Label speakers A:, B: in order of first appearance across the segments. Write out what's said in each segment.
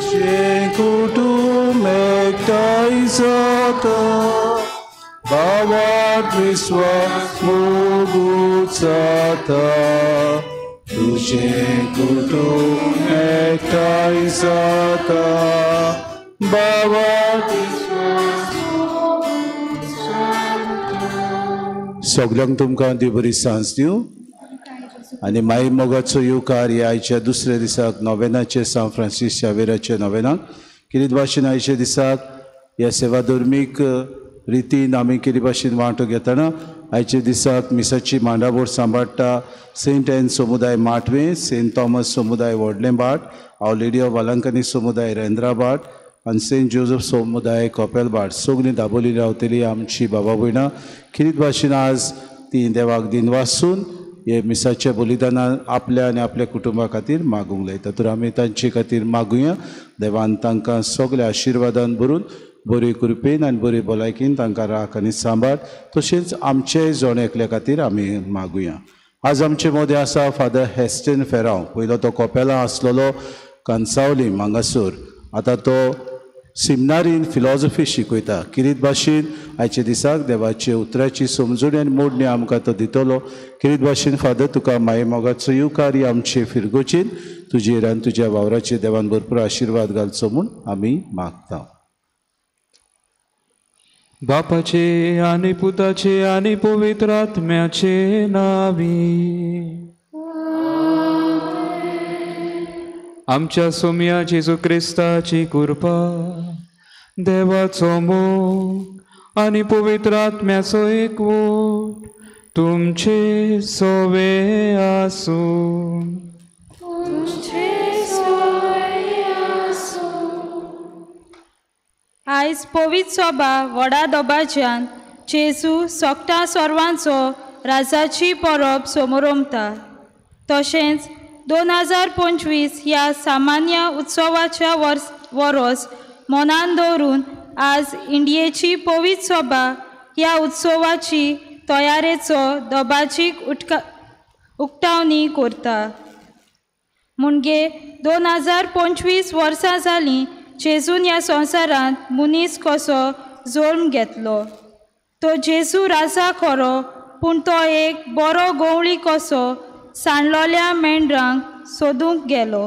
A: तुजें कुटुंब एकठांय जाता, भावार्थ विस्वास मोगूच जाता। तुजें कुटुंब एकठांय जाता, भावार्थ विस्वास मोगूच जाता। सगल्यांक तुमकां देव बरी सांज दिवं आनी माई मोगाचो येवकार ह्या आयच्या दुसऱ्या दिसाक नोवेनाचे सांत फ्रांसीस शावेराचे नोवेनाक कितें भाशेन आयच्या दिसाक ह्या सेवा धर्मीक रितीन आमी कितें भाशेन वांटो घेतना आयच्या दिसाक मिसाची मांडावळ सांबाळटा सेंट एन समुदाय माटवे, सेंट थॉमस समुदाय व्हडलें भाट, our lady of Velankanni समुदाय रेंद्राभाट आनी सेंट जोजफ समुदाय कोपेलभाट। सगळीं दाबोली रावतली आमची बाबा भयणां कितें भाशेन आज ती देवाक दिनवासून हे मिसाच्या बलिदाना आपल्या आनी आपल्या कुटुंबा खातीर मागूंक लायता। तर आमी तांचे खातीर मागुया, देवान तांकां सगल्या आशिर्वादान भरून बरी कृपेन आनी बरी भलायकेन तांकां राख आनी सांबाळ। तशेंच आमचे जण एकल्या खातीर आमी मागुया। आज आमचे मदें आसा फादर हेस्टन फेरांव। पयलो तो कोपेला आसलेलो कांसावलीम हांगासर, आतां तो सिमनारीन फिलॉजफी शिकयता। किरीत भाशेन आयच्या दिसाक देवाचे उतराची समजणी आनी मोडणी आमकां तो दितलो। किरीत भाशेन फादर तुका माये मोगाचो येवकार आमचे फिरगोचेन तुजेर आनी तुज्या वावराचेर देवान भरपूर आशिर्वाद घालचो म्हूण आमी मागता।
B: बापाचे आनी पुताचे आनी पवित्र आत्म्याचे नावी आमच्या सोम्या जेजू क्रिस्ताची कृपा, देवाचो मोग आनी पवित्र आत्म्याचो एकवट तुमचे सोवे आसूं।
C: आयज पवित्र सभा व्हडा दबाज्यान जेजू सोगटा सर्वांचो राजाची परब समोरमता। तशेंच 2025 ह्या सामान्य उत्सवाच्या वरोस मनान दवरून आज इंडियेची पवित्र सभा ह्या उत्सवाची तयारेचो दबाजीक उक्तावणी करता। म्हणजे 2025 वर्सां जालीं जेजून ह्या संवसारांत मनीस कसो जल्म घेतलो। तो जेजू राजा खरो, पूण तो एक बरो गवळी कसो सांडलोल्या मेंढरांक सोदूंक गेलो।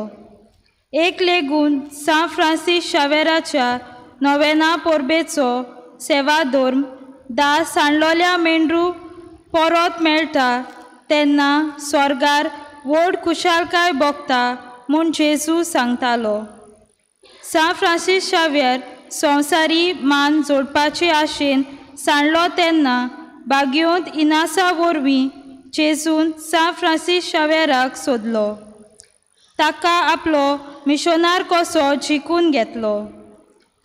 C: एक लेगून सांत फ्रांसीस शावेराच्या नोवेना परबेचो सेवा धर्म 10 सांडलोल्या मेंढरू परत मेळटा तेन्ना स्वर्गार व्हड खुशालकाय भोगता म्हूण जेजू सांगतालो। सांत फ्रांसीस शावेर संवसारी मान जोडपाचे आशेन सांडलो तेन्ना बागयोंत इनासा वरवीं जेजून सांत फ्रांसीस शावेराक सोदलो, ताका आपलो मिशनार कसो जिखून घेतलो।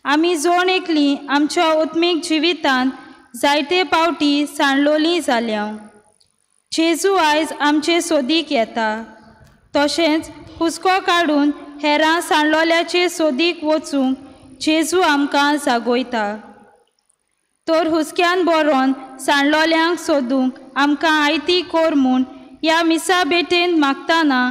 C: आमी जण एकली आमच्या आत्मीक जिवितांत जायते पावटी सांडलोली जाल्या। जेजू आयज आमचे सोदीक येता, तशेंच हुस्को काडून हेरां सांडलोल्याचे सोदीक वचूंक जेजू आमकां जागोयता। तर हुस्क्यान बरोवन सांडलोल्यांक सोदूंक आमकां आयती कोर म्हूण ह्या मिसा भेटेन मागतना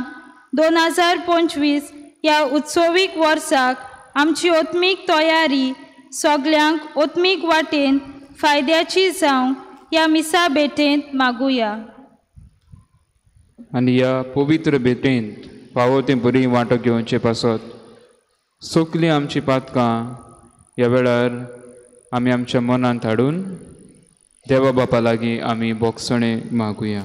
C: 2025 ह्या उत्सवीक वर्साक आमची आत्मीक तयारी सगल्यांक आत्मीक वाटेन फायद्याची जावंक ह्या मिसा भेटेंत मागुया।
B: आनी ह्या पवित्र भेटेंत फावो तें बरी वांटो घेवचे पासत सगलीं आमची पातकां ह्या वेळार आमी आमच्या मनांत हाडून देवा बापा लागीं आमी बोगसणें मागुया।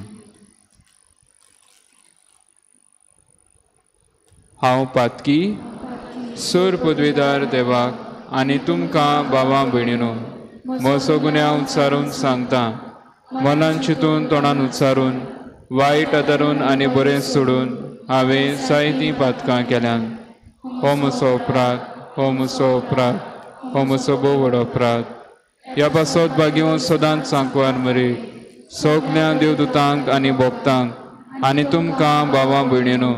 B: हांव पातकी सर पदवेदार देवाक आनी तुमकां बाबा भयणीनो म्हजो गुन्यांव उच्चारून सांगता, मनान चिंतून तोंडान उच्चारून वायट आदारून आनी बरें सोडून हांवें जायतीं पातकां केल्यान। हो म्हजो अपराध, हो म्हजो अपराध, हो म्हजो भोव व्हड अपराध। ह्या पासत भाग्योवन सदांच सांकवार मरे सगल्या देवदूतांक आनी भक्तांक आनी तुमकां भावा भयणीनो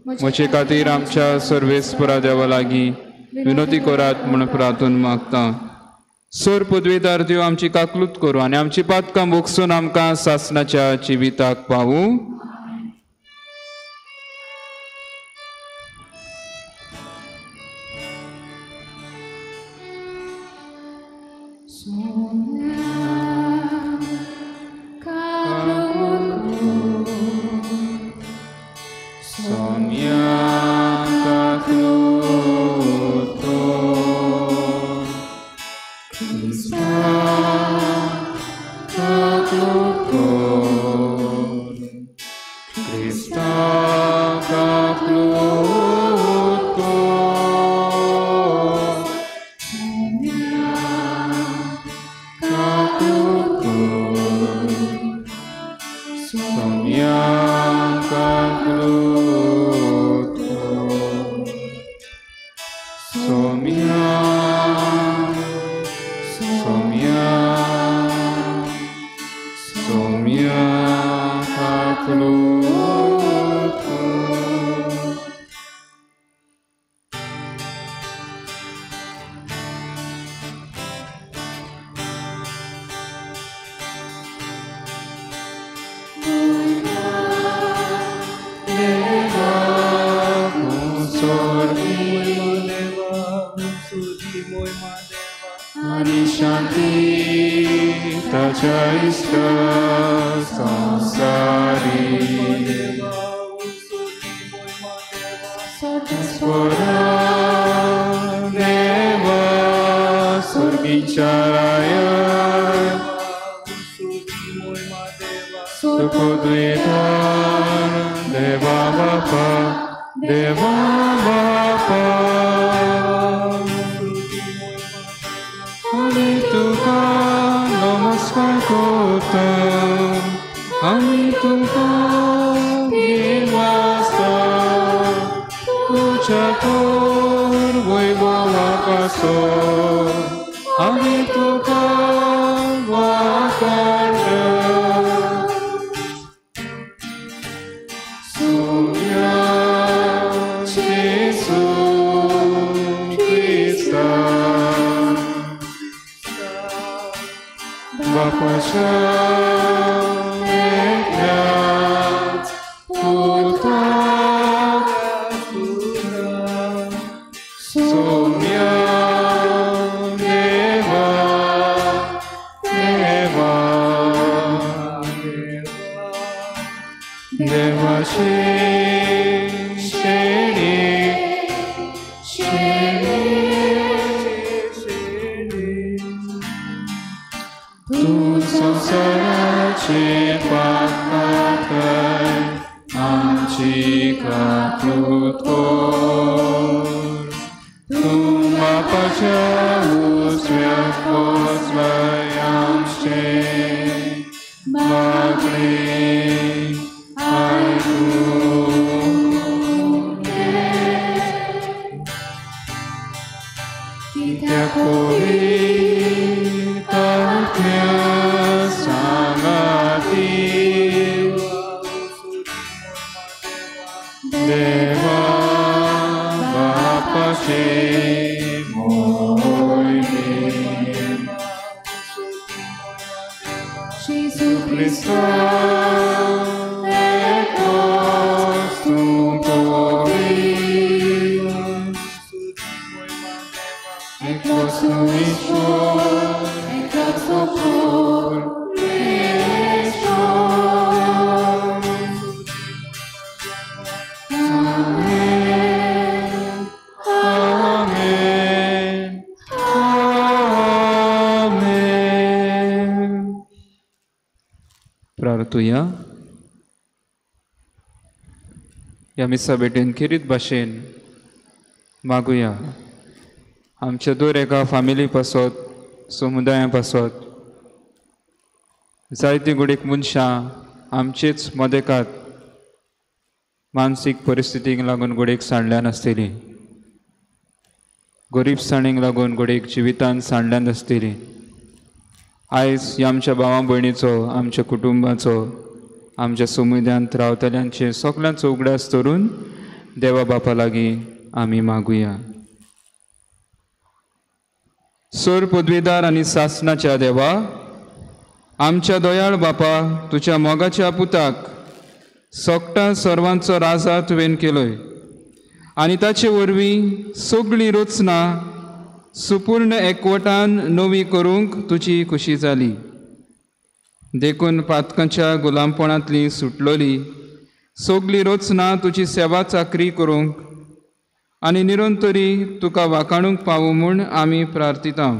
B: म्हजे खातीर आमच्या सर्वेस्परा देवा लागीं विनोती करात म्हूण प्रार्थून मागता। सोर पदवेदार देव आमची काकलूत करूं आनी आमची पातकां भोगसून आमकां सासणाच्या जिविताक पावूं। ह्या मिसा भेटेन खेरीत भाशेन मागुया आमच्या दर एका फामिली पासत समुदाया पासत जायती गुडीक मनशां आमचेच मदेकात मानसीक परिस्थितीक लागून घडयेक सांडल्यान आसतली, गरीबसाणीक लागून घडयेक जिवितान सांडल्यान आसतली. आयज ह्या आमच्या भावा भयणीचो, आमच्या कुटुंबाचो, आमच्या समुदायांत रावतल्यांचे सगल्यांचो उगडास धरून देवा बापा लागीं आमी मागुया. सोर पदवीदार आनी सासणाच्या देवा, आमच्या दयाळ बापा, तुज्या मोगाच्या पुताक सोगटा सर्वांचो राजा तुवें केलोय आनी ताचे वरवीं सगळी रचना सुपूर्ण एकवटान नवी करूंक तुजी खुशी जाली. देखून पातकांच्या गुलामपणांतली सुटलोली सगली रचना तुजी सेवा चाकरी करूंक आनी निरंतरी तुका वाखाणूंक पावूं म्हूण आमी प्रार्थिता.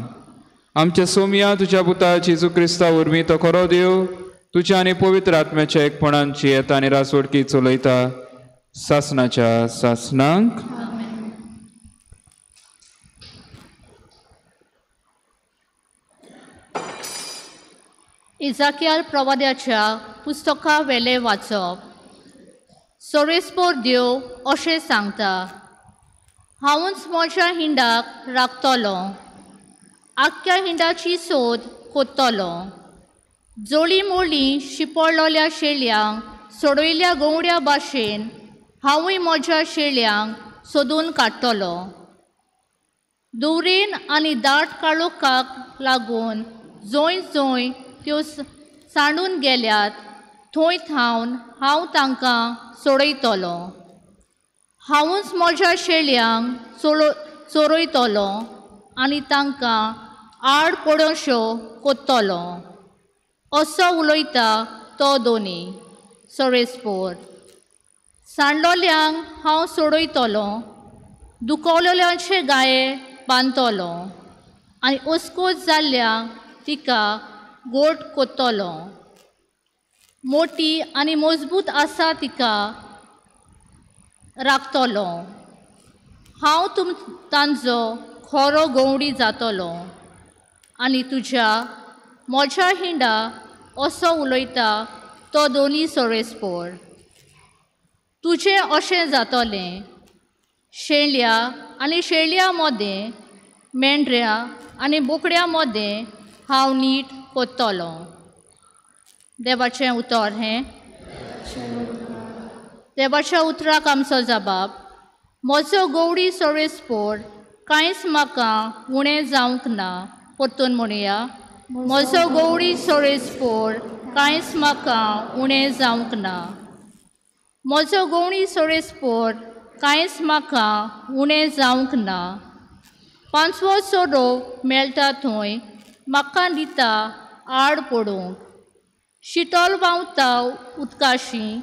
B: आमच्या सोमया तुज्या पुता जेजू क्रिस्ता वरवीं तो खरो देव तुज्या आनी पवित्र आत्म्याच्या एकपणान जियेता आनी रासवडकी चलयता सासनाच्या सासनांक.
D: इजाकियाल प्रवाद्याच्या पुस्तका वेले वाचप. सोरेस्पोर देव अशें सांगता, हांवूच म्हज्या हिंडाक राखतलो, आख्ख्या हिंडाची सोद कोत्तलो. जोळी मोळी शिपडलोल्या शेळयांक सोडयल्या गवड्या भाशेन हांवूय म्हज्या शेळयांक सोदून काडटलो. दुवरेन आनी दाट काळोखाक लागून जंय जंय त्यो सांडून गेल्यात थंय थावन हांव तांकां सोडयतलो. हांवूच म्हज्या शेळयांक चोरयतलो आनी तांकां आड पडोश्यो कोत्तलो, असो उलयता तो दोनी सोरेस्पोर. सांडलोल्यांक हांव सोडयतलो, दुखवलोल्यांचे गाये बांदतलो आनी अस्कोत जाल्ल्यांक तिका गोट कोत्तलो. मोटी आनी मजबूत आसा तिका राखतलो. हांव तांचो खरो गवडी जातलो आनी तुज्या म्हज्या हिंडा, असो उलयता तो दोनी सोरेस्पोर. तुजें अशें जातलें, शेळया आनी शेळया मदें, मेंढऱ्या आनी बोकड्या मदें हांव नीट कोत्तलो. देवाचें उतर हें. देवाच्या उतराक आमचो जबाब. म्हजो गवडी सोरेस्पोर कांयच म्हाका उणें जावंक ना. परतून म्हणया, म्हजो गवडी सोरेस्पोर कांयच म्हाका उणें जावंक ना. म्हजो गवडी सोरेस्पोर कांयच म्हाका उणें जावंक ना. पांचवो सोरो मेळटा थंय म्हाका दिता आड पडूंक. शितोल व्हांवता उदकाशी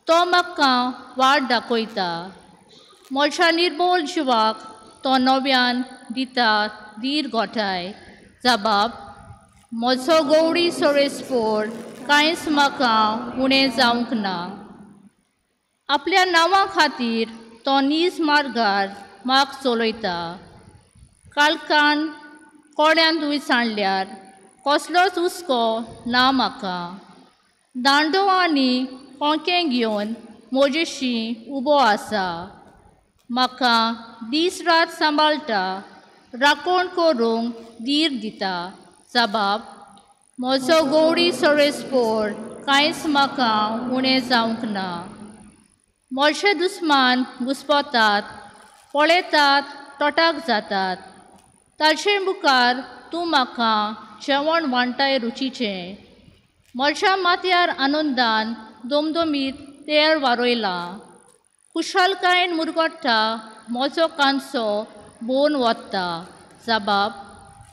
D: तो म्हाका वाट दाखयता. म्हज्या निर्बोल जिवाक तो नव्यान दिता धीर गोठाय. जबाब, म्हजो गवडी सोरेस्पोर कांयच म्हाका उणें जावंक ना. आपल्या नांवा खातीर तो नीज मार्गार म्हाका चलयता. काळखान कोड्यांतूय सांडल्यार कसलोच हुस्को ना म्हाका. दांडो आनी कोंकें घेवन म्हजेशी उबो आसा. म्हाका दीस रात सांबाळटा, राखण करूंक धीर दिता. जबाब, म्हजो गवडी सोरेस्पोर कांयच म्हाका उणें जावंक ना. म्हजे दुस्मान घुस्पतात, पळयतात, तोटाक जातात. ताचे मुखार तूं म्हाका जेवण वांटाय रुचीचें. म्हज्या माथ्यार आनंदान दोमदोमीत तेल वारयलां. खुशालकायेन मुरगट्टा म्हजो कांचो बोन वता. जबाब,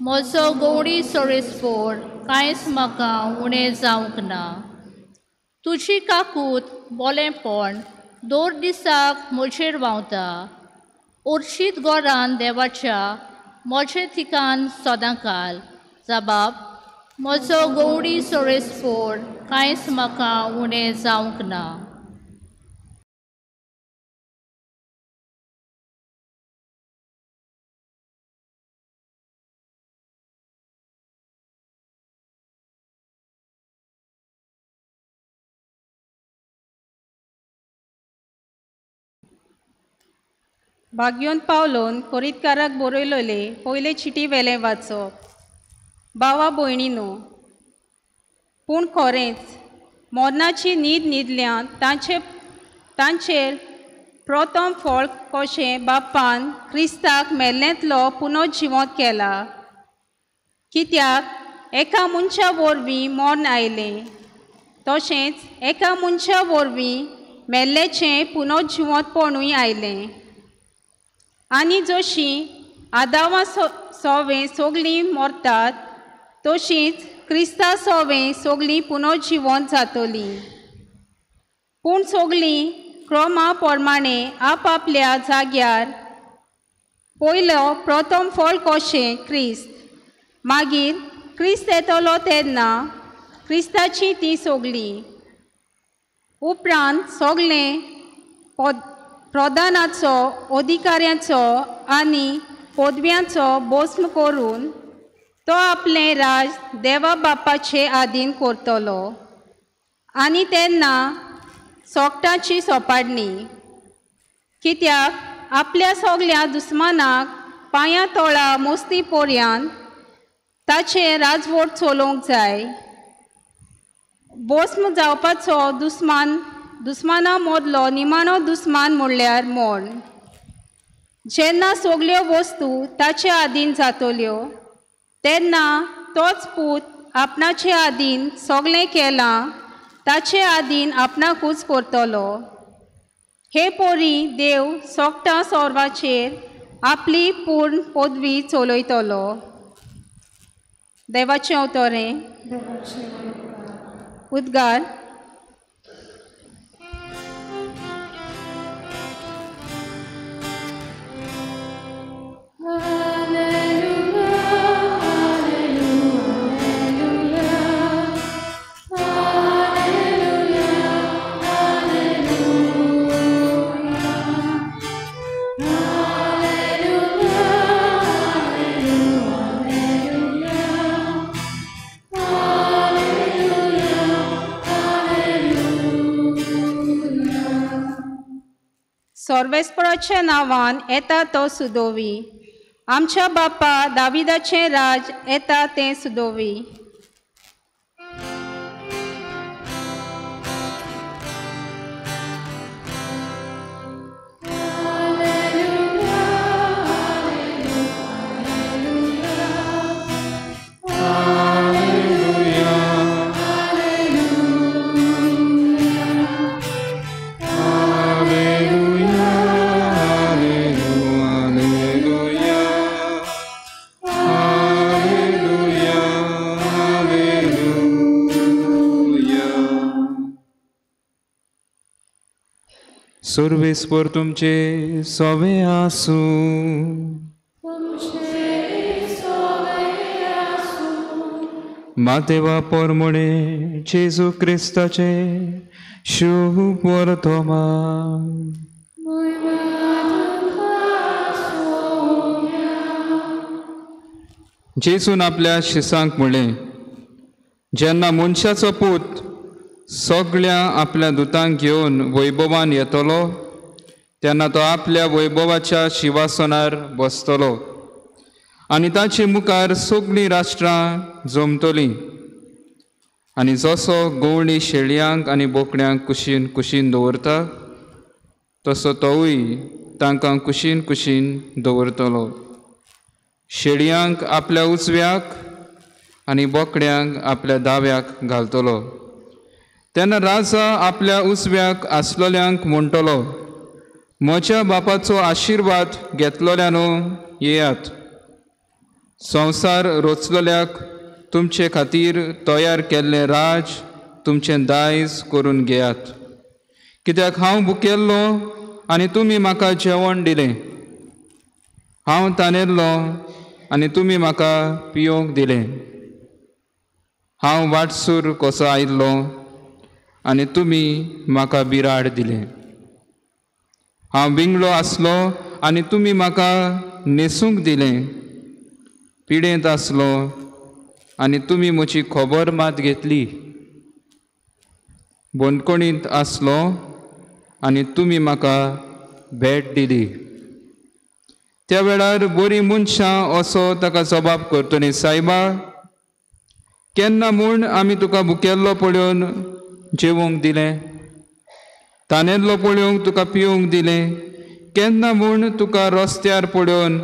D: म्हजो गवडी सोरेस्पोर कांयच म्हाका उणें जावंक ना. तुजी काकूत बोलेंपण दोर दिसाक म्हजेर व्हांवता. ओर्शीत गोरान देवाच्या म्हजें ठिकाण सदांकाल. जबाब, म्हजो गवडी सोरेस्पोर कांयच म्हाका उणें जावंक ना.
E: भाग्योन पावलोन कोरितकाराक बरयलोले पयले चिटी वेलें वाचप. भावा भयणीनो, पूण खरेंच मरणाची न्हीद न्हिदल्यान तांचेर प्रथम फळ कशें बापान क्रिस्ताक मेल्लेंतलो पुनर्जिवंत केला. कित्याक एका मनशा वरवीं मर्ण आयलें, तशेंच एका मनशा वरवीं मेल्ल्याचें पुनर्जिवंतपणूय आयलें. आनी जशी आदावा सोवें सोगलीं मरतात तशींच क्रिस्ता सोवें सोगलीं पुनर्जिवंत जातलीं. पूण सोगलीं क्रमा प्रमाणे आपआपल्या जाग्यार पयलो प्रथम फळ कशें क्रिस्त, मागीर क्रिस्त येतलो तेन्ना क्रिस्ताची ती सोगली. उपरांत सगळें प्रधानाचो अधिकाऱ्यांचो आनी पदव्यांचो भस्म करून तो आपलें राज देवा बापाचे आदीन करतलो आनी तेन्ना सोकटाची सोपाडणी. कित्याक आपल्या सगल्या दुस्मानाक पांया तोळा मोस्ती पोऱ्यान ताचें राजवट चलोवंक जाय. भस्म जावपाचो दुस्मान दुस्माना मदलो निमाणो दुस्मान म्हणल्यार मरण. जेन्ना सगल्यो वस्तू ताचे आदीन जातल्यो तेन्ना तोच पूत आपणाचे आदीन सगळें केलां ताचे आदीन आपणाकूच करतलो. हे पोरी देव सोकटां सोर्वाचेर आपली पूर्ण पदवी चलयतलो. देवाचें अवतरें. उद्गार. सर्वेस्पराच्या नांवान येता तो सुदोवी. आमच्या बापा दाविदाचें राज येता तें सुदोवी.
B: सर्वेस्पर तुमचे सवे आसूं. मातेवा पोरमोणे जेजू क्रिस्ताचे शुभ वर्तमान. जेजून आपल्या शिसांक म्हणलें, जेन्ना मनशाचो पूत सगळ्या आपल्या दुतांक घेवन वैभवान येतलो तेन्ना तो आपल्या वैभवाच्या शिवासनार बसतलो आनी ताचे मुखार सगळीं राष्ट्रां जमतलीं. आनी जसो गवळी शेळयांक आनी बोकड्यांक कुशीन कुशीन दवरता तसो तोवूय तांकां कुशीन कुशीन दवरतलो. शेळयांक आपल्या उजव्याक आनी बोकड्यांक आपल्या दाव्याक घालतलो. तेन्ना राजा आपल्या उजव्याक आसलोल्यांक म्हणटलो, म्हज्या बापाचो आशिर्वाद घेतलोल्यानो येयात, संवसार रचलोल्याक तुमचे खातीर तयार केल्लें राज तुमचें दायज करून घेयात. कित्याक हांव भुकेल्लो आनी तुमी म्हाका जेवण दिलें, हांव तानेल्लो आनी तुमी म्हाका पियोवंक दिलें, हांव वाटसूर कसो आयिल्लो आनी तुमी म्हाका बिराड दिलें, हांव बिंगलो आसलो आनी तुमी म्हाका न्हेसूंक दिलें, पिडेंत आसलो आनी तुमी म्हजी खबर मात घेतली, बंदखणींत आसलो आनी तुमी म्हाका भेट दिली. त्या वेळार बरीं मनशां असो ताका जबाब करतली, सायबा केन्ना म्हूण आमी तुका भुकेल्लो पळोवन जेवंक दिलें, तानेल्लो पळोवंक तुका पिवंक दिलें, केन्ना म्हूण तुका रस्त्यार पळोवन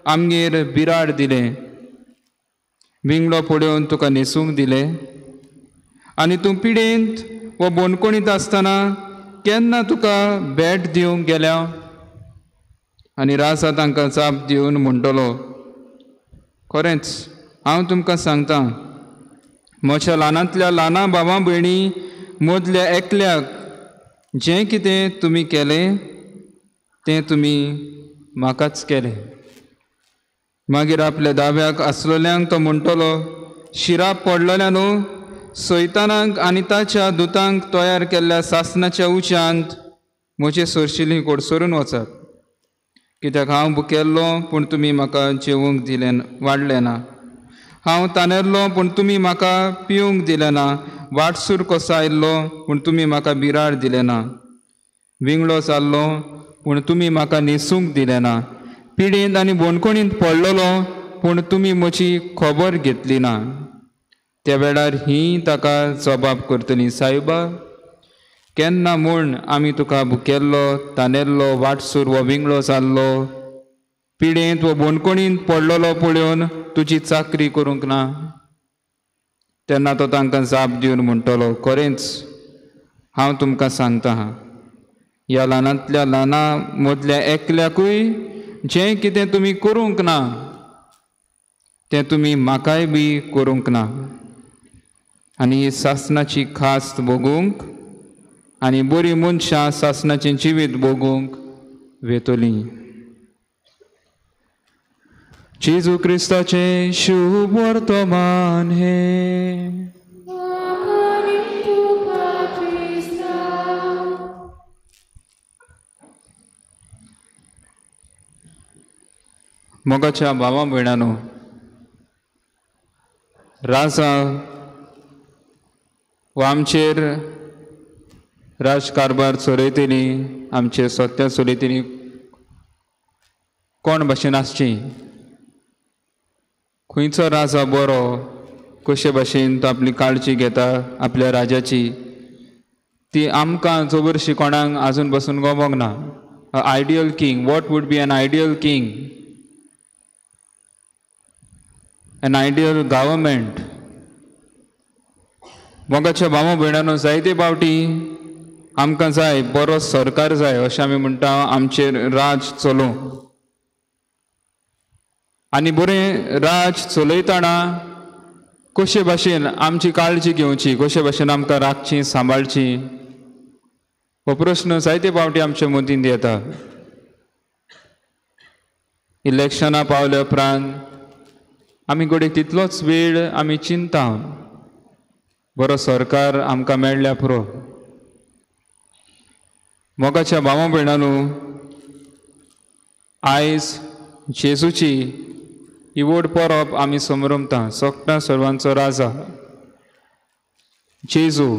B: आमगेर बिराड दिलें, विंगडो पळोवन तुका न्हेसूंक दिलें, आनी तूं पिडेंत वा बंदखणींत आसतना केन्ना तुका भेट दिवंक गेल्या? आनी राजा तांकां जाप दिवन म्हणटलो, खरेंच हांव तुमकां सांगता, म्हज्या ल्हानांतल्या ल्हाना भावा भयणी मदल्या एकल्याक जें कितें तुमी केलें तें तुमी म्हाकाच केलें. मागीर आपल्या दाव्याक आसलेल्यांक तो म्हणटलो, शिराप पडलेल्या न्हू सैतानाक आनी ताच्या दुतांक तयार केल्ल्या सासणाच्या उच्यांत म्हजे सरशिली कोडसरून वचात. कित्याक हांव भुकेल्लो पूण तुमी म्हाका जेवंक दिलें वाडलें ना, हांव तानेल्लो पूण तुमी म्हाका पिवंक दिलें ना, वाटसूर कसो आयिल्लो पूण तुमी म्हाका बिराड दिलें ना, विंगडो जाल्लो पूण तुमी म्हाका न्हेसूंक दिलें ना, पिडेंत आनी बोणकोणींत पडलेलो पूण तुमी म्हजी खबर घेतली ना. त्या वेळार ही ताका जबाब करतली, सायबा केन्ना म्हूण आमी तुका भुकेल्लो, तानेल्लो, वाटसूर वो विंगळो जाल्लो, पिडेंत वो बोणकोणींत पडलेलो पळोवन तुजी चाकरी करूंक ना? तेन्ना तो तांकां जाप दिवन म्हणटलो, खरेंच हांव तुमकां सांगता, ह्या ल्हानांतल्या ल्हाना मदल्या एकल्याकूय जें कितें तुमी करूंक ना तें तुमी म्हाकाय बी करूंक ना. आनी ही सासणाची खास्त भोगूंक आनी बरीं मनशां सासणाचें जिवीत भोगूंक वेतलीं. जेजू क्रिस्ताचें शुभ वर्तमान हें. मोगाच्या भावा भयणानो, राजा वा आमचेर राजकारभार चलयतली, आमचेर सत्या चलयतली कोण भाशेन आसची? खंयचो राजा बरो, कशे भाशेन तो आपली काळजी घेता आपल्या राजाची, ती आमकां जबरशी कोणाक आजून बसून गमोंक ना. Ideal king, what would be an ideal king, an ideal government. मोगाच्या भावा भयणानो, जायते फावटी आमकां जाय बरो सरकार जाय अशें आमी म्हणटा, आमचेर राज चलोवं. आनी बरें राज चलयतना कशे भाशेन आमची काळजी घेवची, कशे भाशेन आमकां राखची, सांबाळची, हो प्रस्न जायते फावटी आमच्या मतींत येता. इलेक्शनां पावल्या उपरांत आमी घडये तितलोच वेळ आमी चिंता, बरो सरकार आमकां मेळ्ळ्या पुरो. मोगाच्या भावा भयणानो, आयज जेजूची ही व्हड परब आमी समरमता, सगळ्या सर्वांचो राजा जेजू,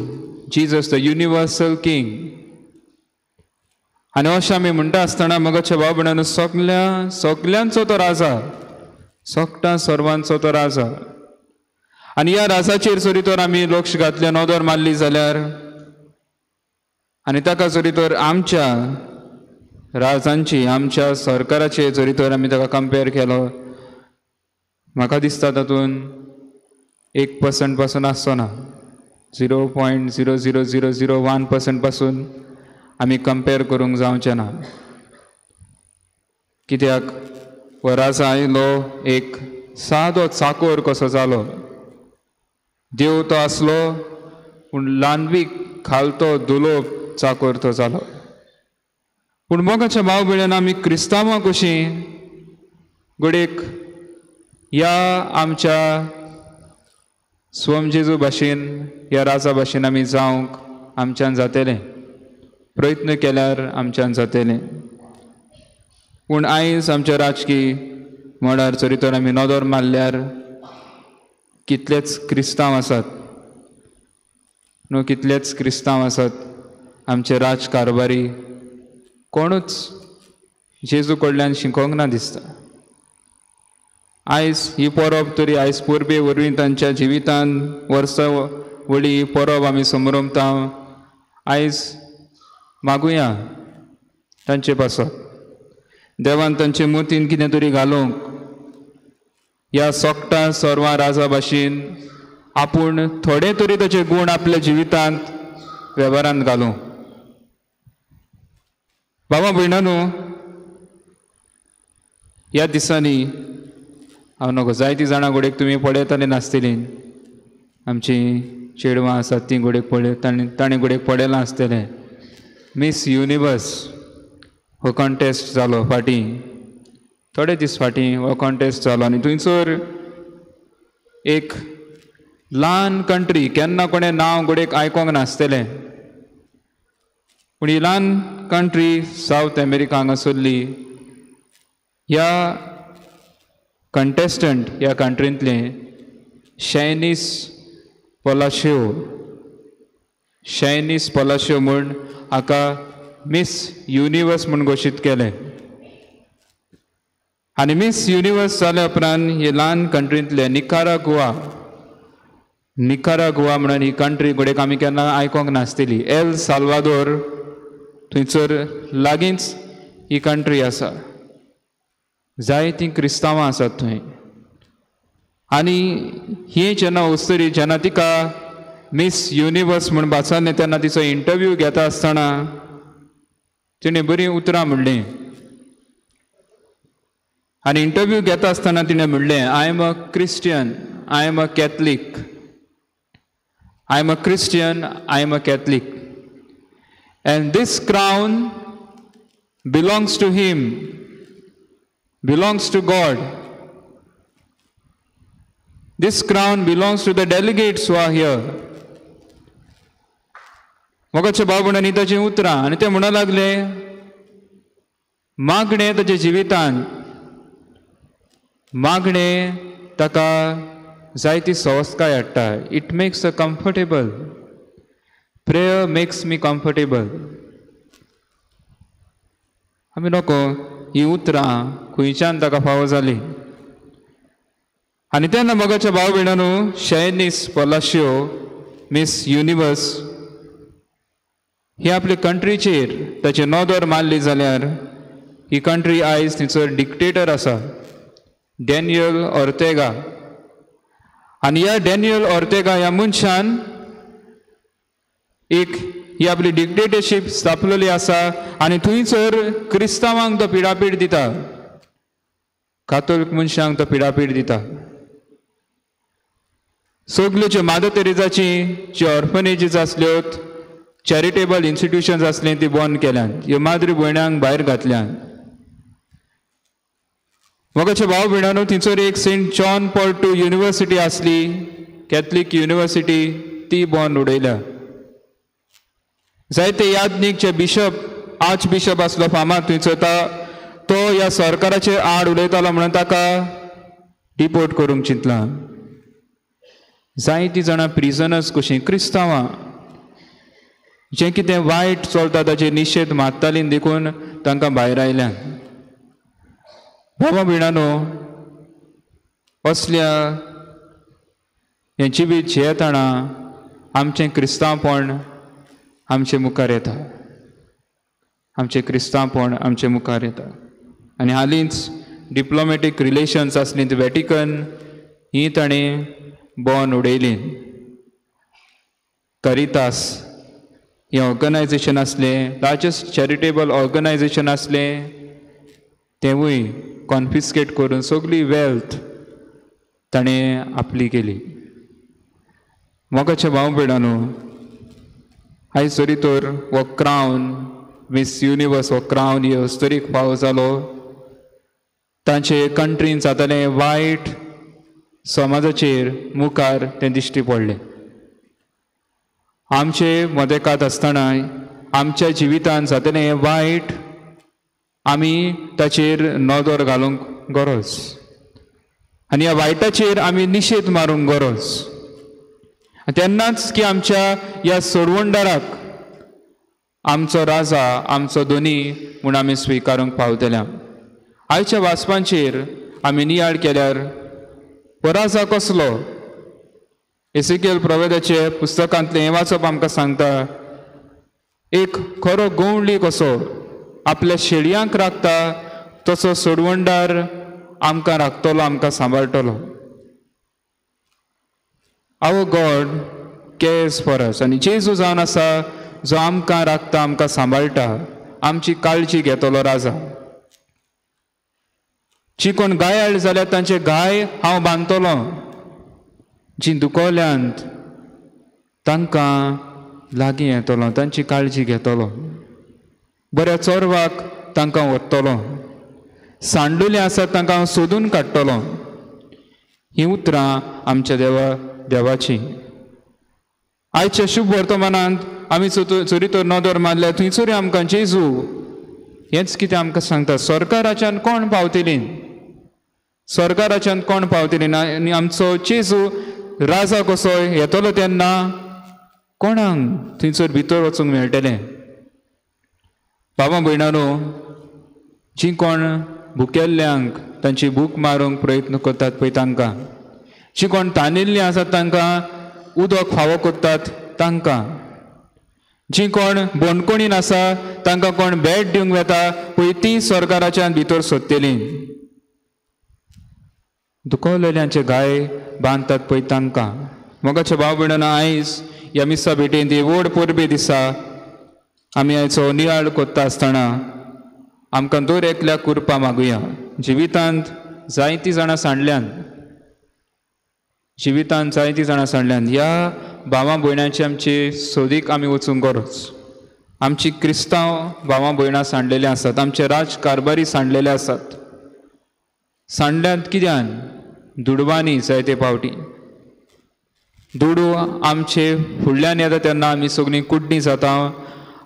B: जीजस the universal king. आनी अशें आमी म्हणटा आसतना मोगाच्या भाव भयणानो, सगल्या सगल्यांचो तो राजा, सगळ्या सर्वांचो तो राजा. आनी ह्या राजाचेर जरी तर आमी लक्ष घातलें, नदर मारली जाल्यार, आनी ताका जरी तर आमच्या राजांची, आमच्या सरकाराचे जरी तर आमी ताका कंपेर केलो, म्हाका दिसता तातूंत 1% पासून आसचो ना, 0.00001% पासून आमी कंपेर करूंक जावचें ना. कित्याक हो राजा आयलो एक सादो चाकोर कसो जालो, देव तो आसलो पूण ल्हानवीक खालतो दुलोब चाकोर तो जालो. पूण मोगाच्या भाव भयणान, आमी क्रिस्तांवां कशीं घडयेक ह्या आमच्या स्वम जेजू भाशेन, ह्या राजा भाशेन आमी जावंक आमच्यान जातलें, प्रयत्न केल्यार आमच्यान जातलें. पूण आयज आमच्या राजकी मळार जरी तर आमी नदर मारल्यार कितलेच क्रिस्तांव आसात न्हू, कितलेच क्रिस्तांव आसात आमचे राजकारभारी कोणूच जेजू कडल्यान शिकोंक ना दिसता. आयज ही परब तरी आयज परबे वरवीं तांच्या जिवितान वर्सा वळी ही परब आमी समरमता. आयज मागुया तांचे पासत, देवान तांचे मतीन कितें तरी घालूंक, ह्या सोकटा सर्वां राजा भाशेन आपूण थोडे तरी ताचे गूण आपल्या जिवितांत वेव्हारांत घालूं. बाबा भयणानो, ह्या दिसांनी हांव नको जायतीं जाणां घोडेक तुमी पळयतालीं नासतलीं, आमचीं चेडवां आसात तीं घोडेक पळय ताणें घोडेक पळयलां आसतलें. मिस युनिवर्स हो कॉन्टेस्ट जालो फाटीं थोडे दीस फाटीं हो कॉन्टेस्ट जालो आनी थंयसर एक ल्हान कंट्री, केन्ना कोणें नांव घोडेक आयकोंक नासतलें, पूण ही ल्हान कंट्री सावथ अमेरिका हांगासरली, ह्या कंटेस्टंट ह्या कंट्रींतलें शैनीस पलाशियो, शैनीस पलाशियो म्हूण हाका मिस युनिवर्स म्हूण घोशीत केलें. आनी मिस युनिवर्स जाल्या उपरांत हे ल्हान कंट्रींतले निकारागुआ, निकारागुआ म्हणून ही कंट्री घोडेक आमी केन्ना आयकोंक नासतली, एल साल्वादोर थंयसर लागींच ही कंट्री आसा, जायतीं क्रिस्तांवां आसात थंय. आनी ही जेन्ना अस्तुरी जेन्ना तिका मिस युनिवर्स म्हूण भाचारलें तेन्ना तिचो इंटरव्यू घेता आसतना तिणें बरीं उतरां म्हणलीं आनी इंटरव्यू घेता आसतना तिणें म्हणलें, I am a Christian, I am a Catholic, I am a Christian, I am a Catholic, and this crown belongs to him, belongs to God. This crown belongs to the delegates who are here. मोगाचे भाव भयणांनी ताचीं उतरां आनी ते म्हणूंक लागले, मागणें ताच्या जिवितान, मागणें ताका जायती सवस्काय हाडटा. It makes a comfortable, prayer makes me comfortable. आमी नको ही उतरां खंयच्यान ताका फावो जालीं. आनी तेन्ना मोगाच्या भाव भयणांनो, शैनीस पलाशियो मिस युनिवर्स ही आपले कंट्रीचेर ताचे नदर मारली जाल्यार ही कंट्री आयज थंयसर डिक्टेटर आसा, डॅनियल ऑर्तेगा. आनी ह्या डॅनियल ऑर्तेगा ह्या मनशान एक ही आपली डिक्टेटरशीप स्थापलेली आसा आनी थंयसर क्रिस्तांवांक तो पिडापीड दिता, कातोलीक मनशांक तो पिडापीड दिता. सगल्यो ज्यो मादर तेरेजाची ज्यो ऑर्फनेजीस आसल्यो, चॅरिटेबल इन्स्टिट्युशन्स आसलीं ती बंद केल्यान, ह्यो माद्री भयणांक भायर घातल्यान. मोगाच्या भाव भयणांनो, थंयसर एक Saint John Paul two university आसली, कॅथलीक युनिवर्सिटी, ती बंद उडयल्या. जायते याज्ञीक जे बिशप, आर्च बिशप आसलो फामाद थंयसर, तो ह्या सरकाराचेर आड उलयतालो म्हणून ताका डिपोर्ट करूंक चिंतलां. जायतीं जाणां प्रिजनर्स कशीं क्रिस्तांवां जें कितें वायट चलता ताचेर निशेध मारतालीं देखून तांकां भायर आयल्यान. बाबा भयणांनो, असल्या हें जिवीत जियेतना आमचें क्रिस्तांवपण आमचे मुखार येता, आमचें क्रिस्तांवपण आमचे मुखार येता. आनी हालींच डिप्लोमॅटीक रिलेशन्स आसलीं ती वॅटिकन ही ताणें बंद उडयली. करितास हें ऑर्गनायजेशन आसलें, लार्जस्ट चॅरिटेबल ऑर्गनायजेशन आसलें, तेंवूय कॉन्फिस्केट करून सगळी वेल्थ ताणें आपली केली. मोगाच्या भाव भयणांनो, आयज जरी तर हो क्रावन मिस युनिवर्स हो क्रावन हे अस्तुरीक फावो जालो, तांचे कंट्रीन जातालें वायट समाजाचेर मुखार तें दिश्टी पडलें. आमचे मदेकात आसतना आमच्या जिवितान जातलें हें वायट आमी ताचेर नदर घालूंक गरज आनी ह्या वायटाचेर आमी निशेध मारूंक गरज. तेन्नाच की आमच्या ह्या सोडवणदाराक आमचो राजा, आमचो धनी म्हूण आमी स्विकारूंक पावतल्या. आयच्या वाचपांचेर आमी नियाळ केल्यार हो राजा कसलो, एसिकेल प्रवेदाचे पुस्तकांतलें हें वाचप आमकां सांगता, एक खरो गवंडी कसो आपल्या शेळयांक राखता तसो सोडवणदार आमकां राखतलो, आमकां सांबाळटलो. Our God cares for us. आनी जेजू जावन आसा जो आमकां राखता, आमकां सांबाळटा, आमची काळजी घेतलो राजा. जी कोण गायाळ जाल्यार तांचे गाय हांव बांदतलो, जी दुखोल्यांत तांकां लागीं येतलो, तांची काळजी घेतलो, बऱ्या चोरवाक तांकां व्हरतलो, सांडुले आसात तांकां हांव सोदून काडटलो. हीं उतरां आमच्या देवाची. आयच्या शुभ वर्तमानांत आमी चोरी तर नदर मारल्यार थंयसर आमकां जेजू हेंच कितें आमकां सांगता, सरकाराच्यान कोण पावतली, सरकाराच्यान कोण पावतली ना, आनी आमचो जेजू राजा कसो येतलो तेन्ना कोणाक थंयसर भितर वचूंक मेळटलें. बाबा भयणानो, जी कोण भुकेल्ल्यांक तांची भूक मारूंक प्रयत्न करतात पळय तांकां, जी कोण तानिल्लीं आसात तांकां उदक फावो करतात तांकां, जी कोण बणकोणीन आसा तांकां कोण भेट दिवंक वेता पळय ती सरकाराच्यान भितर सोदतली. दुखवलेल्यांचे गाय बांदतात पळय तांकां. मोगाचे भाव भयणांनो, आयज ह्या मिसा भेटेन ती व्हड परबे दिसा आमी आयचो नियाळ करता आसतना आमकां दर एकल्याक कृपा मागुया. जिवितांत जायतीं जाणां सांडल्यान, जिवितांत जायतीं जाणां सांडल्यान ह्या भावां भयणांची आमची सोदीक आमी वचूंक गरज. आमची क्रिस्तांव भावां भयणां सांडलेलीं आसात, आमचे राजकारभारी सांडलेले आसात. सांडल्यात कित्यान? दुडवांनी. जायते फावटी दुडू आमचे फुडल्यान येता तेन्ना आमी सगळीं कुड्डीं जाता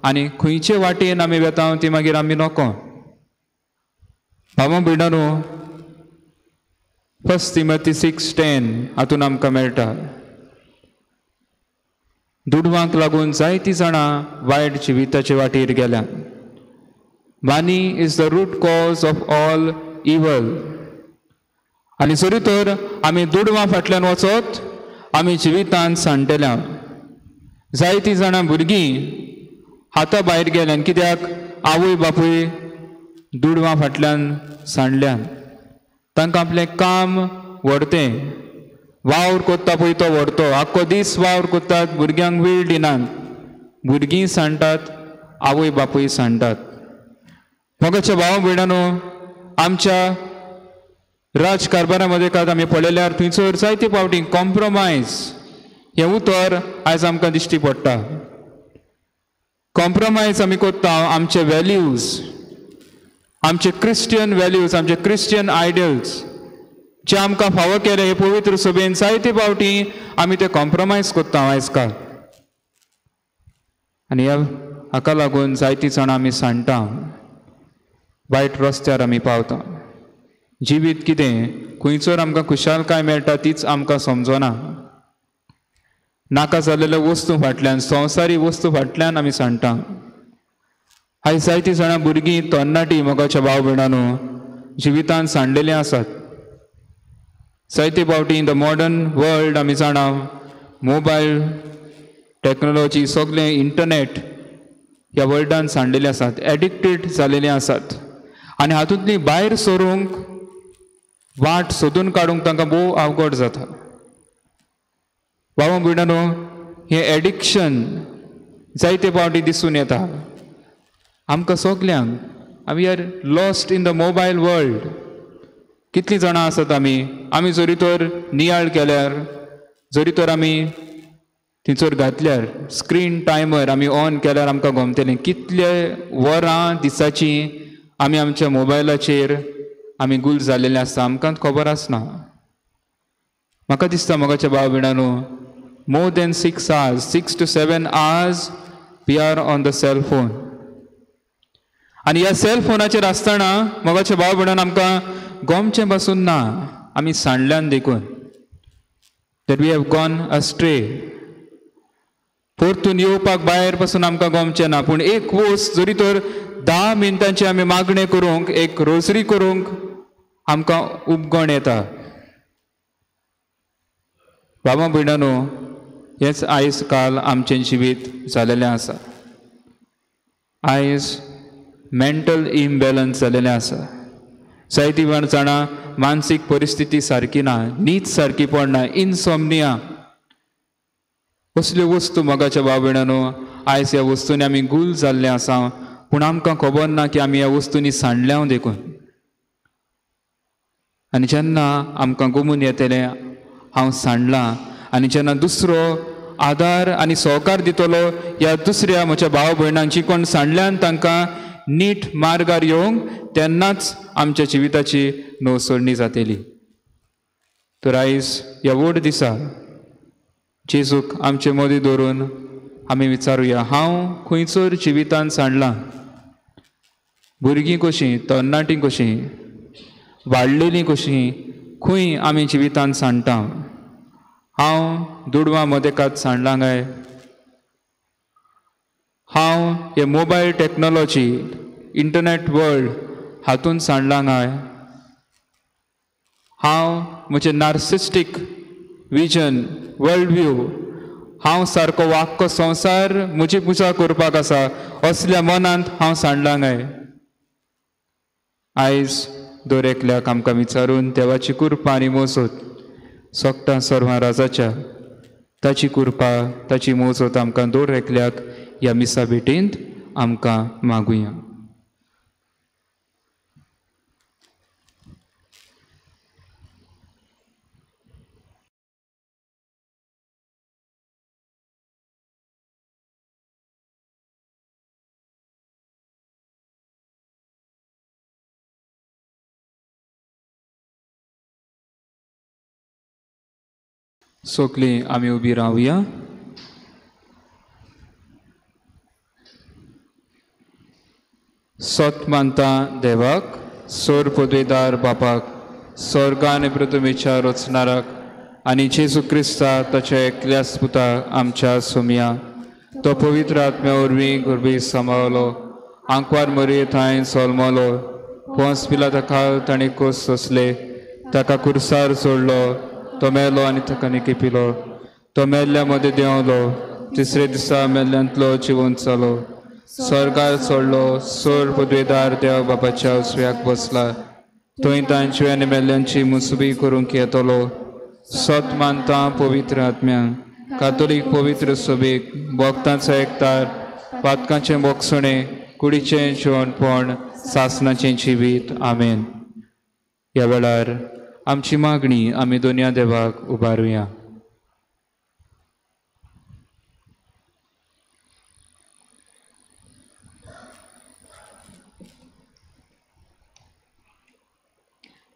B: आनी खंयचे वाटेन आमी वेता ती मागीर आमी नको. भावां भयणांनो, 1 Timothy 6:10 हातून आमकां मेळटा, दुडवांक लागून जायतीं जाणां वायट जिविताचे वाटेर गेल्या. Money is the root cause of all evil. आनी जरी तर आमी दुडवां फाटल्यान वचत आमी जिवितांत सांडटल्या. जायतीं जाणां भुरगीं हाता भायर गेल्यान कित्याक? आवय बापूय दुडवां फाटल्यान सांडल्यान. तांकां आपलें काम व्हरतें, वावर कोत्ता पळय तो व्हरतो, आख्खो दीस वावर कोत्तात, भुरग्यांक वेळ दिनात, भुरगीं सांडटात, आवय बापूय सांडटात. मोगाच्या भाव भयणांनो, आमच्या राजकारभारा मदें कांय आमी पळयल्यार थंयसर जायते फावटी कॉम्प्रोमायज हें उतर आयज आमकां दिश्टी पडटा. कॉम्प्रोमायज आमी कोत्ता आमचे वेल्यूज, आमचे क्रिस्टियन वेल्यूज, आमचे क्रिस्टियन आयडल्स जे आमकां फावो केले हे पवित्र सभेन जायते फावटी आमी ते कॉम्प्रोमायज कोत्ता आयज काल. आनी ह्या हाका लागून जायतीं जाणां आमी सांडटा, वायट रस्त्यार आमी पावता. जिवीत कितें, खंयसर आमकां खुशालकाय मेळटा तीच आमकां समजना. नाका जाल्लेल्या वस्तू फाटल्यान, संवसारी वस्तू फाटल्यान आमी सांडटा. आयज जायतीं जाणां भुरगीं तरणाटीं मोगाच्या भाव भयणांनो जिवितांत सांडलेलीं आसात. जायते फावटी इन the modern world आमी जाणा मोबायल टॅक्नोलॉजी सगळें इंटरनेट ह्या वर्ल्डान सांडलेले आसात, एडिक्टेड जालेले आसात आनी हातूंतली भायर सरूंक वाट सोदून काडूंक तांकां भोव अवघड जाता. बाबा भयणांनो, हें एडिक्शन जायते फावटी दिसून येता आमकां सगल्यांक. आमी are lost in the mobile world. कितलीं जाणां आसात आमी, आमी जरी तर नियाळ केल्यार, जरी तर आमी थंयसर घातल्यार स्क्रीन टायमर आमी ऑन केल्यार आमकां गमतलें कितले वरां दिसाचीं आमी आमच्या मोबायलाचेर आमी गुल जाल्लेले आसता, आमकां खबर आसना. म्हाका दिसता मोगाच्या भाव भयणांनो, more than 6 hours, 6 to 7 hours we are on the cell phone. आनी ह्या सेल फोनाचेर आसतना मोगाच्या भाव भयणांनो आमकां गोमचें बसून ना, आमी सांडल्यान देखून that we have gone astray. परतून येवपाक भायर पसून आमकां गोमचें ना, पूण एक वस्त जरी तर 10 मिनटांची आमी मागणें करूंक, एक रोजरी करूंक आमकां उपगण येता. बाबा भयणांनो, हेंच आयज काल आमचें जिवीत जालेलें आसा. आयज मेंटल इम्बॅलन्स जालेलें आसा. जायती जाणां मानसीक परिस्थिती सारकी ना, न्हीद सारकी पडना, इनसोमनिया असल्यो वस्तू मोगाच्या भाव भयणांनो आयज ह्या वस्तूंनी आमी गुल जाल्ले आसा, पूण आमकां खबर ना की आमी ह्या वस्तूंनी सांडल्या देखून. आनी जेन्ना आमकां गुमून येतलें हांव सांडलां आनी जेन्ना दुसरो आदार आनी सहकार दितलो ह्या दुसऱ्या म्हज्या भाव भयणांची कोण सांडल्यान तांकां नीट मार्गार येवंक तेन्नाच आमच्या जिविताची नवसरणी जातली. तर आयज ह्या व्हड दिसा जेजूक आमचे मदीं दवरून आमी विचारुया, हांव खंयसर जिवितान सांडलां? भुरगीं कशीं, तरणाटीं कशीं, वाडलेलीं कशीं, खंय आमी जिवितान सांडटा? हांव दुडवां मदेकात सांडलां काय? हांव हे मोबायल टॅक्नोलॉजी, इंटरनेट वर्ल्ड हातून सांडलां काय? हांव म्हजें नार्सिस्टीक विजन, वर्ल्ड व्यू, हांव सारको वाक्को संवसार म्हजी पुजा करपाक आसा असल्या मनांत हांव सांडलां काय? आयज दर एकल्याक आमकां विचारून देवाची कृपा आनी मोजत सोगटां सर्वां राजाच्या ताची कृपा ताची मोजत आमकां दर एकल्याक ह्या मिसा भेटींत आमकां मागुया. सोकली आमी उबी रावया. सत मानता देवाक, सोर पदवेदार बापाक, स्वर्ग आनी पृथ्वीच्या रचणाराक आनी जेजू क्रिस्ता ताच्या एकल्याच पुता आमच्या सोमया, तो पवित्र आत्म्या वरवीं गर्भी सांबाळलो, आंकवार मरये थंय सोलमलो, पोंस पिलाता खाल ताणें कोस सोंसले, ताका कुर्सार सोडलो, तो मेलो आनी ताका निकेपिलो, तो मेल्ल्या मदें देंवलो, तिसरे दिसा मेल्ल्यांतलो जिवंत जालो, स्वर्गार सोडलो, सोर पदवेदार देव बापाच्या उजव्याक बसला, थंय तांची आनी मेल्ल्यांची मुसुबी करूंक येतलो. सत मानता पवित्र आत्म्या, कातोलीक पवित्र सोबीक, भक्तांचो एकतार, पातकांचें बोगसणें, कुडीचें जिवनपण, सासनाचें जिवीत. आमेन. ह्या वेळार आमची मागणी आमी दोनया देवाक उबारुया.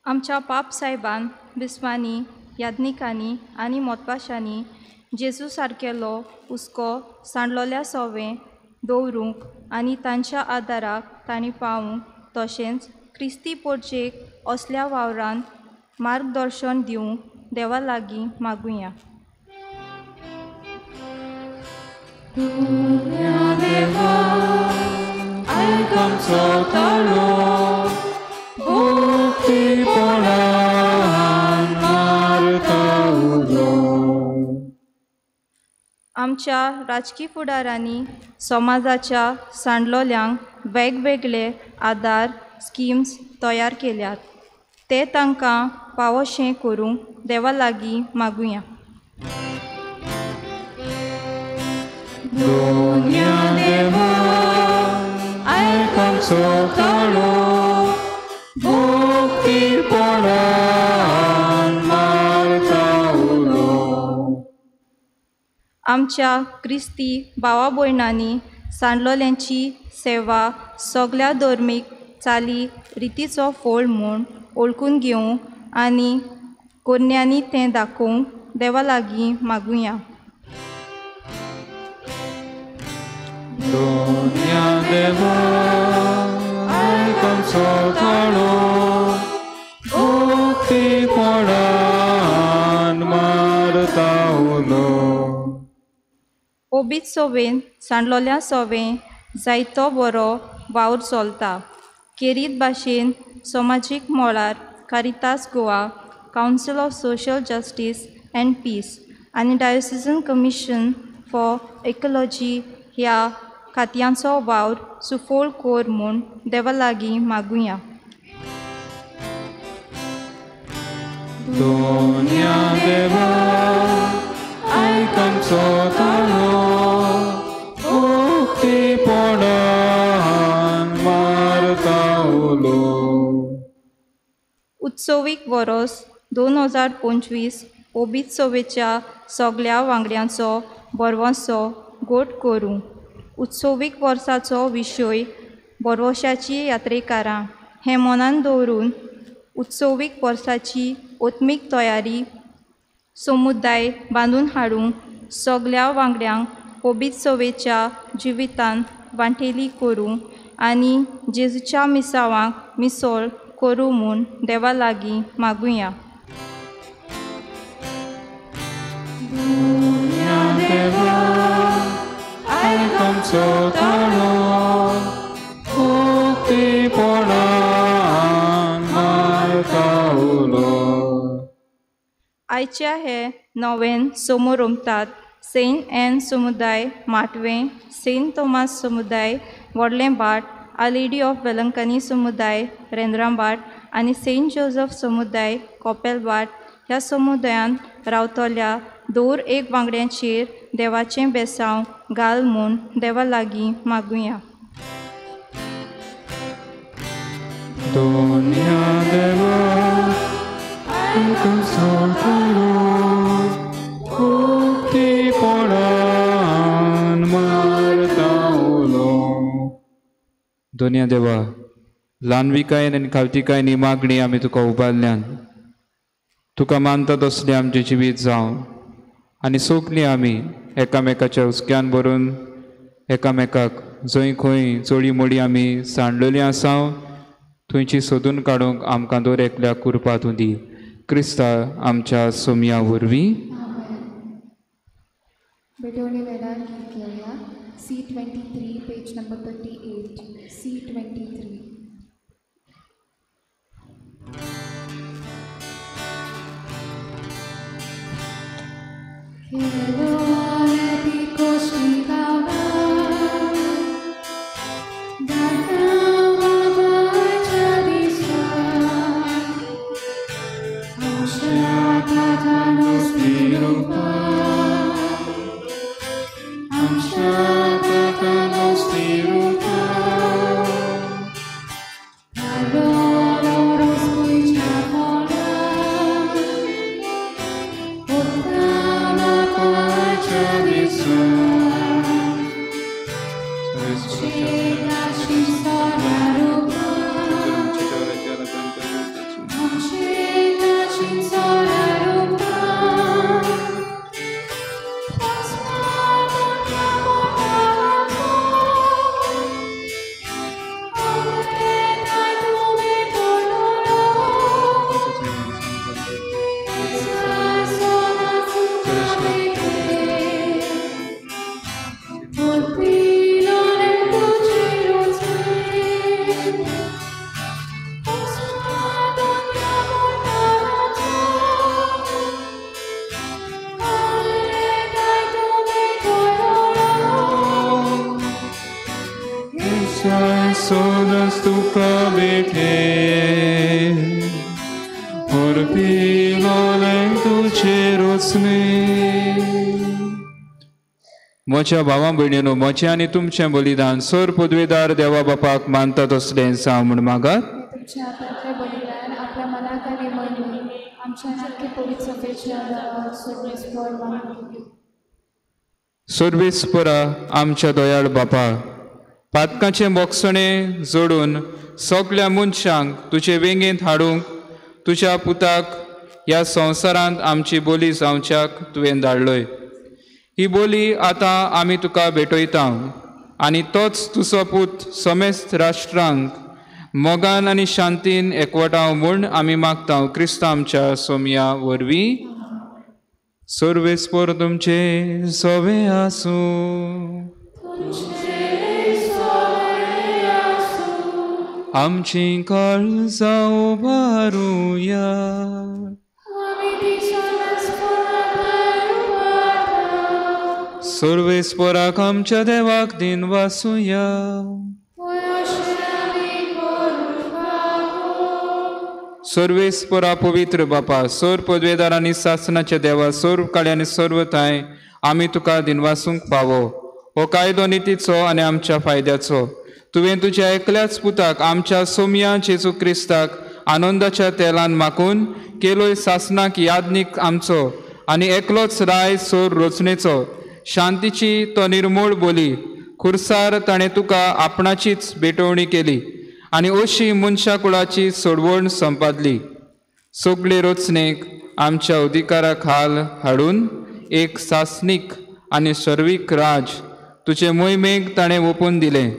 C: आमच्या पाप साहेबान, बिस्वांनी, याज्ञिकांनी आनी मोतपाशांनी जेजू सारकेलो हुस्को सांडलोल्या सोवें दवरूंक आनी तांच्या आदाराक तांणी पावूंक, तशेंच क्रिस्ती पोरचेक असल्या वावरान मार्गदर्शन दिवंक देवा लागीं मागुया. आमच्या राजकी फुडारांनी समाजाच्या सांडलोल्यांक वेगवेगळे आदार स्किम्स तयार केल्यात, ते तांकां पावोशें करूंक देवा लागीं मागुया.
B: दोनया देवा आयक आमचो ताळो, भक्तीपणान मारता उलो.
C: आमच्या क्रिस्ती भावा भयणांनी सांडलोल्यांची सेवा सगल्या धर्मीक चाली रितीचो फोळ म्हूण वळखून घेवंक आनी कोन्यांनी तें दाखोवंक देवा लागीं मागुया.
B: दोनया देवा आयक आमचो ताळो, भक्तीपणान मारता उलो.
C: ओबीत सोवेन सांडलोल्या सोवें जायतो बरो वावर चलता. केरीत भाशेन समाजीक मळार Caritas Goa, council of social justice and peace आनी डायोसिजन कमिशन फॉर इकॉलॉजी ह्या खात्यांचो वावर सुफोळ कोर म्हूण देवा लागीं मागुया.
B: दोनया देवा आयक आमचो ताळो, भक्तीपणान मारता उलो.
C: उत्सवीक वरोस 2025 ओबीत सभेच्या सगल्या वांगड्यांचो बरवंसो गोट करूं. उत्सवीक वर्साचो विशय बरवशाची यात्रेकारां हें मनान दवरून उत्सवीक वर्साची ओत्मीक तयारी समुदाय बांदून हाडूंक सगल्या वांगड्यांक ओबीत सभेच्या जिवितान वांटेली करूं आनी जेजूच्या मिसावांक मिसोळ करूं म्हूण देवा लागीं मागुया. आयच्या हे नवेन समोर रोमतात सेंट एन समुदाय माटवें, सेंट तोमास समुदाय व्हडलें भाट, our lady of Velankanni समुदाय रेंद्रांबाट आनी सेंट जोजफ समुदाय कोपेलबाट ह्या समुदायांत रावतल्या दर एक वांगड्यांचेर देवाचें बेसांव घाल म्हूण देवा लागीं मागुया.
B: दोनया देवा, ल्हानविकायेन आनी खावतिकायेन ही मागणी आमी तुका उबारल्यान. तुका मानता तसलें आमचें जिवीत जावं आनी सोंपली आमी एकामेकाच्या हुस्क्यान भरून एकामेकाक जंय खंय चोळी मोडी आमी सांडलेली आसा थंयची सोदून काडूंक आमकां दर एकल्याक कुरपा तूं दी. क्रिस्ता आमच्या सोमया वरवीं.
F: भेटवणे वेळार गीत घेवया. C23 page number 38. C23.
B: म्हज्या भावा भयणीनो, म्हजें आनी तुमचें बलिदान सर पदवेदार देवा बापाक मानता तसलें जावं म्हूण मागात.
F: तुमच्या हातांतलें बलिदान आपल्या मनाक आनी मन आमच्या नक्की पवित्र सभेच्या
B: सर्वेस्परा आमच्या दयाळ बापा, पातकाचें बोगसणें जोडून सगल्या मनशांक तुजे वेंगेंत हाडूंक तुज्या पुताक ह्या संवसारांत आमची बोली जावच्याक तुवें धाडलोय. ही बोली आतां आमी तुका भेटयता आनी तोच तुजो पूत समेस्त राष्ट्रांक मोगान आनी शांतीन एकवटाव म्हूण आमी मागता क्रिस्ता आमच्या सोमया वरवीं. सर्वेस्पर तुमचे सवे आसूं. आमची काळजां उबारुया. सर्वेस्पराक आमच्या देवाक दिन वासुया. सर्वेस्परा पवित्र बापा, सोर पदवेदार आनी सासनाच्या देवा, सोर काळी आनी सर्वताय आमी तुका दिनवासूंक पावो. हो कायदो नितीचो आनी आमच्या फायद्याचो. तुवें तुज्या एकल्याच पुताक आमच्या सोमया जेजू क्रिस्ताक आनंदाच्या तेलान माकून केलोय सासनाक यादनीक आमचो आनी एकलोच राय सोर रचणेचो शांतीची तो निर्मूळ बोली खुर्सार ताणें तुका आपणाचीच भेटवणी केली आनी अशी मनशा कुळाची सोडवण संपादली. सगळे रचणेक आमच्या अधिकारा खाल हाडून एक सासनीक आनी सर्वीक राज तुजे मोहिमेक ताणें ओपून दिलें.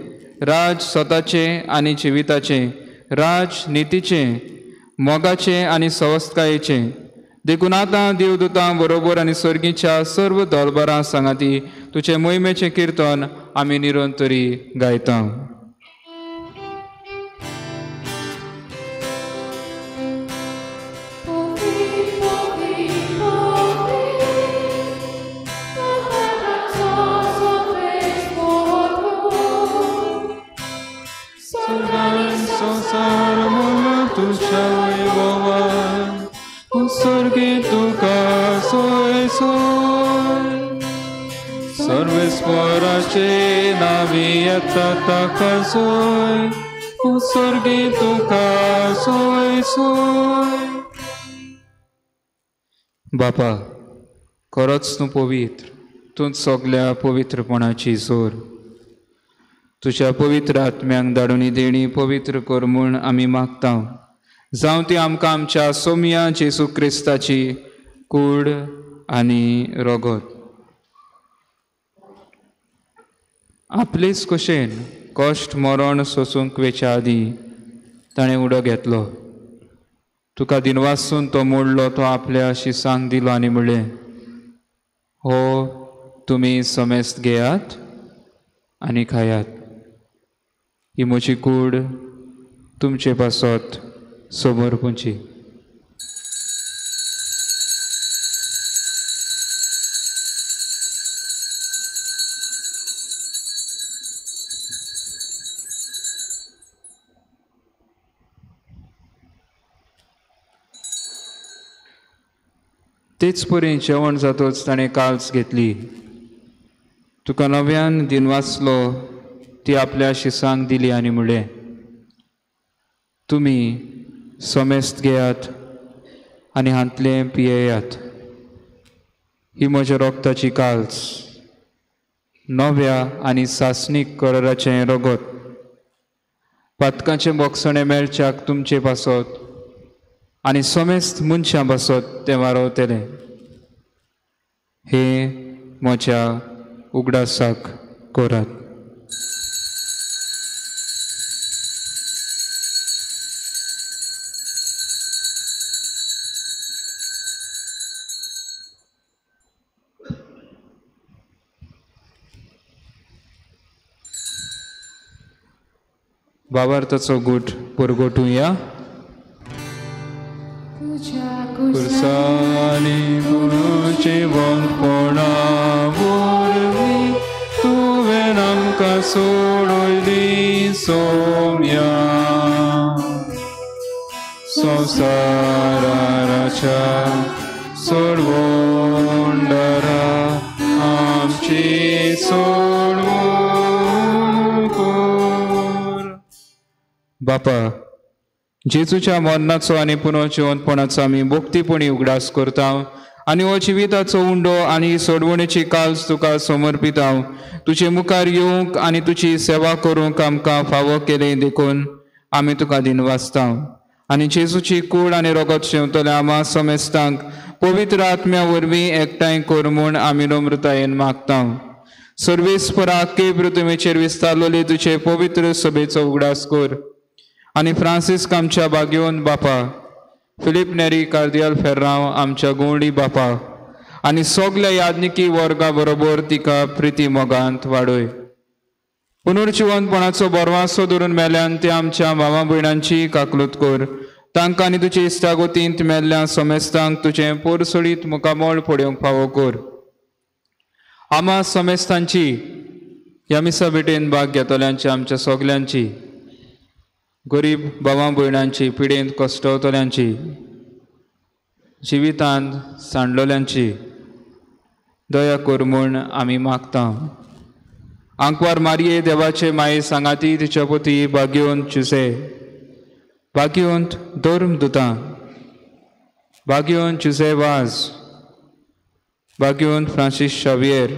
B: राज स्वताचें आनी जिविताचें, राज नितीचें, मोगाचें आनी सवस्तकायेचें. देखून आतां देवदूतां बरोबर आनी सर्गीच्या सर्व दलबरां सांगाती तुजे मोहिमेचें किर्तन आमी निरंतरी गायता. सर्वेस्पराचे नावी येता ताका सोय उत्सर्गी तुका सोय सोय. बापा खरोच तूं पवित्र, तूं सगल्या पवित्रपणाची जोर. तुज्या पवित्र आत्म्यांक धाडून देणी पवित्र कर म्हूण आमी मागता. जावं ती आमकां आमच्या सोमया जेजू क्रिस्ताची कूड आनी रगत. आपलेच कशेन कश्ट मरण सोसूंक वेच्या आदीं ताणें उडो घेतलो. तुका दिनवासून तो मोडलो, तो आपल्या शिसांक दिलो आनी म्हणलें, हो तुमी समेस्त घेयात आनी खायात, ही म्हजी कूड तुमचे पासत समर्पूंची. तेच परी जेवण जातच ताणें काल्स घेतली, तुका नव्यान दिनवासलो, ती आपल्या शिसांक दिली आनी म्हणलें, तुमी समेस्त घेयात आनी हांतलें पियेयात, ही म्हज्या रोगताची काल्स, नव्या आनी सासणीक कराराचें रगत, पातकाचें बोगसणें मेळच्याक तुमचे पासत आनी समेस्त मनशां पासत तें वारवतलें. हे म्हज्या उगडासाक करात. बाबार्थाचो गूट परगटुया. खुर्सांनी गुरूचे वंगपणा वरवीं तुवें आमकां सोडयली सोम्या. संवसाराच्या सोडवणदारा आमची सोडवण कर. बापा, जेजूच्या मरणाचो आनी पुनर्जिवंतपणाचो आमी भक्तीपणी उगडास करता आनी हो जिविताचो उंडो आनी सोडवणेची काल्स तुका समर्पिता. तुजे मुखार येवंक आनी तुजी सेवा करूंक आमकां फावो केलें देखून आमी तुका दिनवासता. आनी जेजूची कूड आनी रगत शेंवतल्या आमा समेस्तांक पवित्र आत्म्या वरवीं एकठांय कर म्हूण आमी नम्रतायेन मागता. सर्वेस्परा आख्खे पृथ्वीचेर विस्तारलेले तुजे पवित्र सभेचो उगडास कर आनी फ्रांसिस्क आमच्या बागेवन बापा, फिलीप नेरी कार्दियाल फेर्रांव आमच्या गोंडी बापा आनी सगल्या याज्ञिकी वर्गा बरोबर तिका प्रिती मोगांत वाडय. पुनर्जिवंतपणाचो बरवासो धरून मेल्यान ते आमच्या भावा भयणांची काकलूत कर. तांकां आनी तुजे इश्टागोतींत मेल्ल्या समेस्तांक तुजें पोरसोळीत मुखामळ पळोवंक फावो कर. आमा समेस्तांची ह्या मिसा भेटेन भाग घेतल्यांची आमच्या सगल्यांची, गरीब भावा भयणांची, पिडेंत कश्टवतल्यांची, जिवितांत सांडलोल्यांची दया कर म्हूण आमी मागता. आंकवार मारये देवाचे माये सांगाती तिच्या पती बागेवन चुसे भाग्यवंत धर्मदुतां, भाग्यवंत जुझे वाज, भाग्यवंत फ्रांसीस शावियर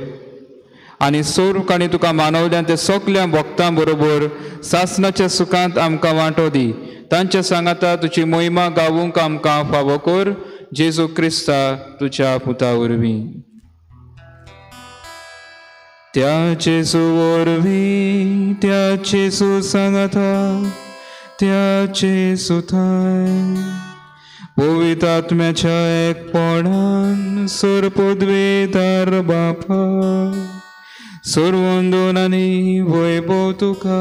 B: आनी सर्व काणी तुका मानवल्यान ते सगल्या भक्तां बरोबर सासनाच्या सुखांत आमकां वांटो दी. तांच्या सांगाता तुजी मोहिमा गावूंक आमकां फावो कर, जेजू क्रिस्ता तुज्या पुता वरवीं. त्या जेजू वरवीं, त्या जेजू सांगाता, त्या जेजू थांय पवित्र आत्म्याच्या एकपणान सर पदवेदार बापा सर्वंदन आनी वैभव तुका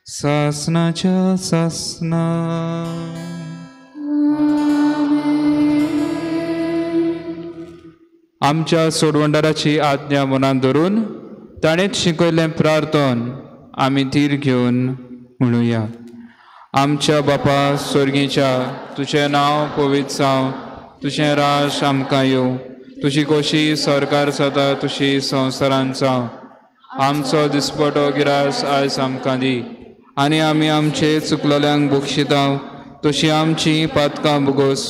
B: सासनाच्या सासना. आमच्या सोडवंडाराची आज्ञा मनान धरून ताणेंच शिकयल्लें प्रार्थन आमी धीर घेवन म्हणुया. आमच्या बापा स्वर्गीच्या, तुजें नांव पवित्र जावं, तुजें राज आमकां येवं, तुजी खोशी सरकार जाता तुजी संवसारांत जावं. आमचो दिसपटो गिरास आयज आमकां दी आनी आमी आमचे चुकलेल्यांक बक्षितां तशी आमची पातकां भोगोस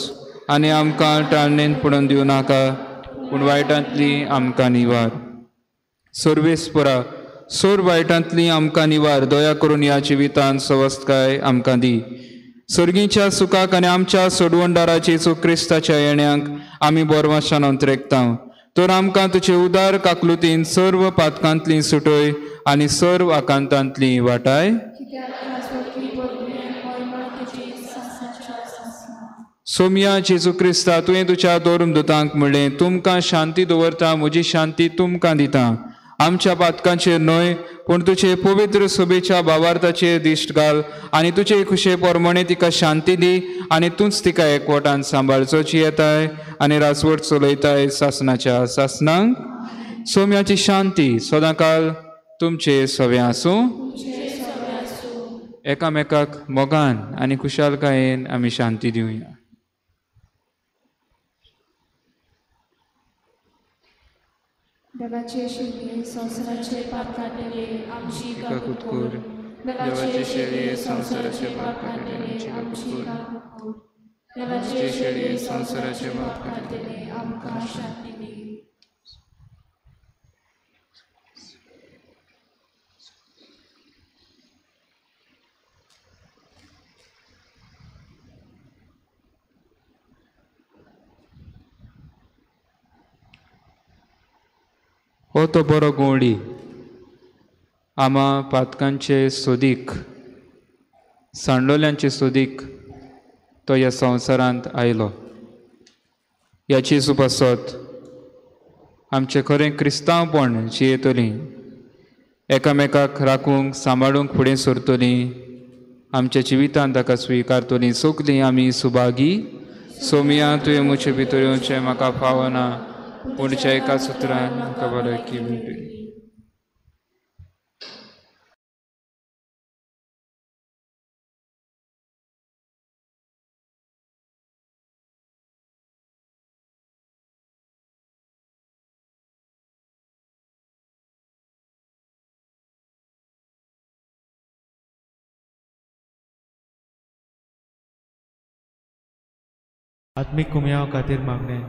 B: आनी आमकां टाळणेन पडून दिवं नाका, पूण वायटांतली आमकां निवार. सर्वेस्परा सोर वायटांतली आमकां निवार, दया करून ह्या जिवितांत सवस्तकाय आमकां दी. सर्गीच्या सुखाक आनी आमच्या सोडवणदारा जेजू क्रिस्ताच्या येण्याक आमी बोरवाशान अंतरेकता. तर आमकां तुजे उदार काकलुतीन सर्व पातकांतली सुटय आनी सर्व आकांतांतली वाटाय. सोम्या जेजू क्रिस्ता, तुवें तुज्या धर्मदुतांक म्हणलें, तुमकां शांती दवरता, म्हजी शांती तुमकां दिता. आमच्या पातकांचेर न्हय पूण तुजे पवित्र सभेच्या भावार्थाचेर दिश्ट घाल आनी तुजे खुशे प्रमाणे तिका शांती दी आनी तूंच तिका एकवटान सांबाळचो जियेताय आनी राजवट चलयताय सासनाच्या सासनांक. सोम्याची शांती सदांकाल तुमचे सवे आसूं. एकामेकाक मोगान आनी खुशालकायेन आमी शांती दिवया.
F: देवाचे शेळये संवसाराचे पाप काडटले आमची
B: काकूत कर. देवाचे शेळये संवसाराचे पाप काडटले आमची काकूत कर. देवाचे शेळये संवसाराचे पाप काडटले
F: आमकां शांती दी.
B: हो तो बरो गोंडी आमा पातकांचे सोदीक, सांडोल्यांचे सोदीक तो ह्या संवसारांत आयलो. ह्या जेजू पासत आमचें खरें क्रिस्तांवपण जियेतलीं, एकामेकाक राखूंक सांबाळूंक फुडें सरतलीं, आमच्या जिवितांत ताका स्विकारतलीं. सगलीं आमी सुभागी. सोमिया, तुवें म्हजे भितर येवचें म्हाका फावना, पूण तुज्या एका सुत्रान म्हाका भलायकी मेळटली.
G: आत्मीक कुमयाव खातीर मागणें.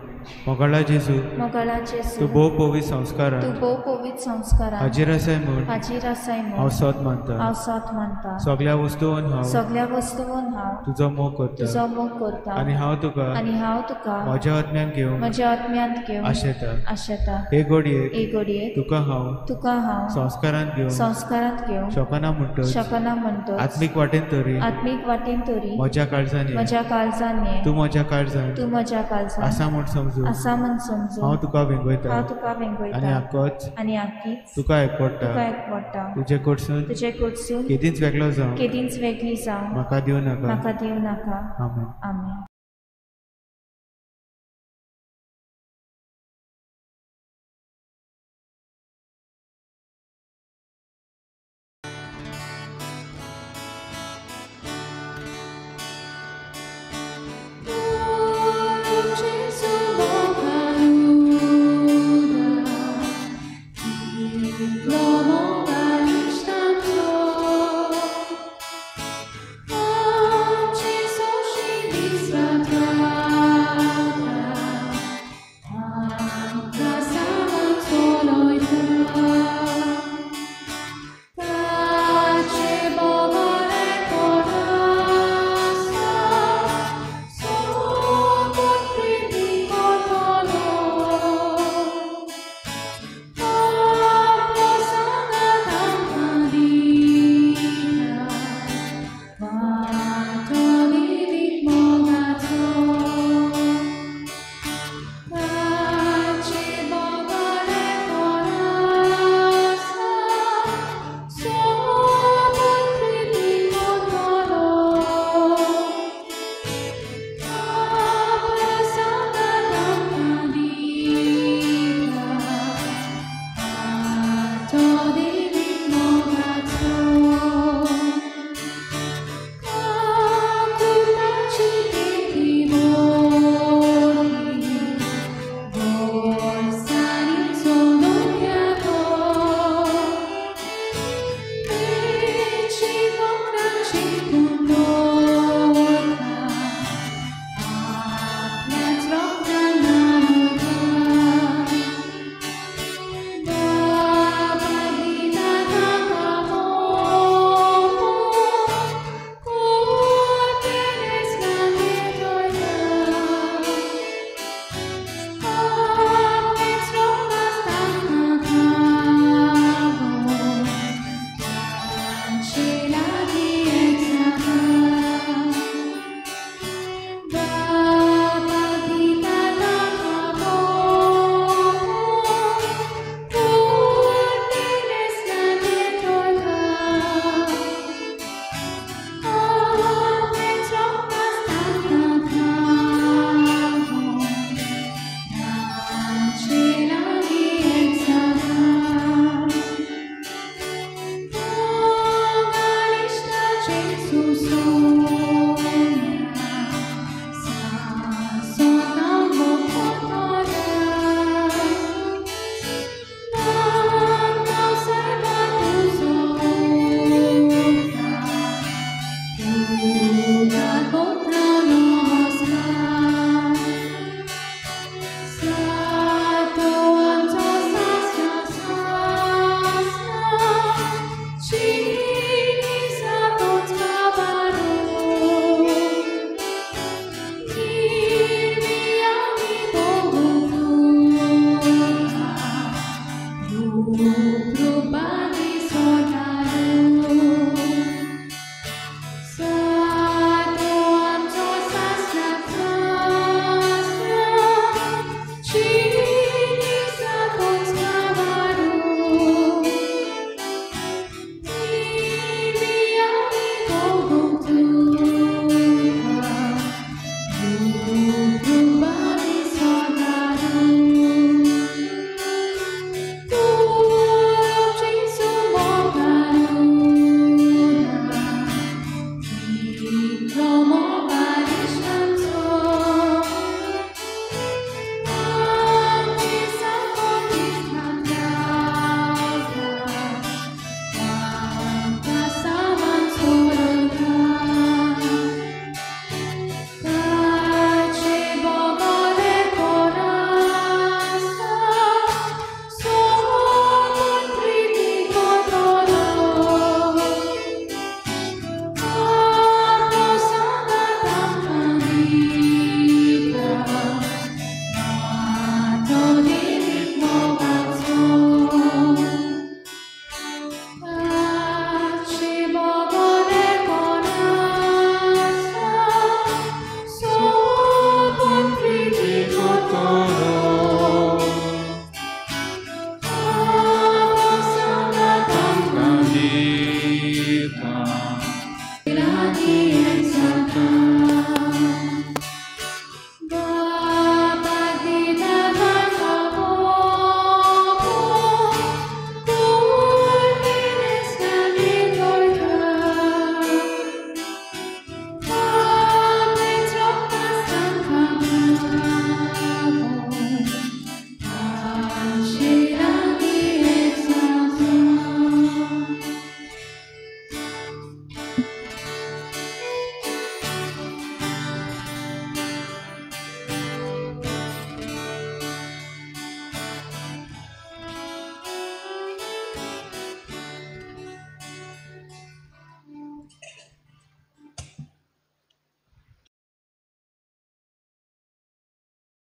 G: मोगाळा जेजू,
F: मोगाळा जेजू,
G: तूं भोव पवित्र संस्कारान,
F: तूं भोव पवित्र संस्कारान
G: हाजीर आसाय म्हूण,
F: हाजीर आसाय म्हूण
G: हांव सोद मानता,
F: हांव सोद मानता.
G: सगल्या वस्तून हांव,
F: सगल्या वस्तून हांव
G: तुजो मोग करता,
F: तुजो मोग करता.
G: आनी हांव तुका,
F: आनी हांव तुका
G: म्हज्या आत्म्यान घेवन,
F: म्हज्या आत्म्यांत घेवन
G: आशेता,
F: आशेता.
G: हे घडयेक,
F: हे घडयेक
G: तुका हांव,
F: तुका हांव
G: संस्कारांत घेवन,
F: संस्कारांत घेवन
G: शकना म्हणटच,
F: शकना म्हणटच
G: आत्मीक वाटेन तरी,
F: आत्मीक वाटेन तरी
G: म्हज्या काळजान,
F: म्हज्या काळजान
G: तूं म्हज्या काळजान,
F: तूं म्हज्या काळजान
G: आसा म्हूण समजून,
F: आसा म्हूण समजून
G: हांव तुका वेंगयता,
F: हांव तुका वेंगयता.
G: आनी आकोच,
F: आनी आकीच
G: तुका एकवटा,
F: तुका एकवटा.
G: तुजे कडसून,
F: तुजे कडसून
G: केदींच वेगळो जावं,
F: केदींच वेगळी जावं
G: म्हाका दिवं नाका,
F: म्हाका दिवं नाका.
G: आमेन.
F: आमेन.
H: Oh.
F: Thank you.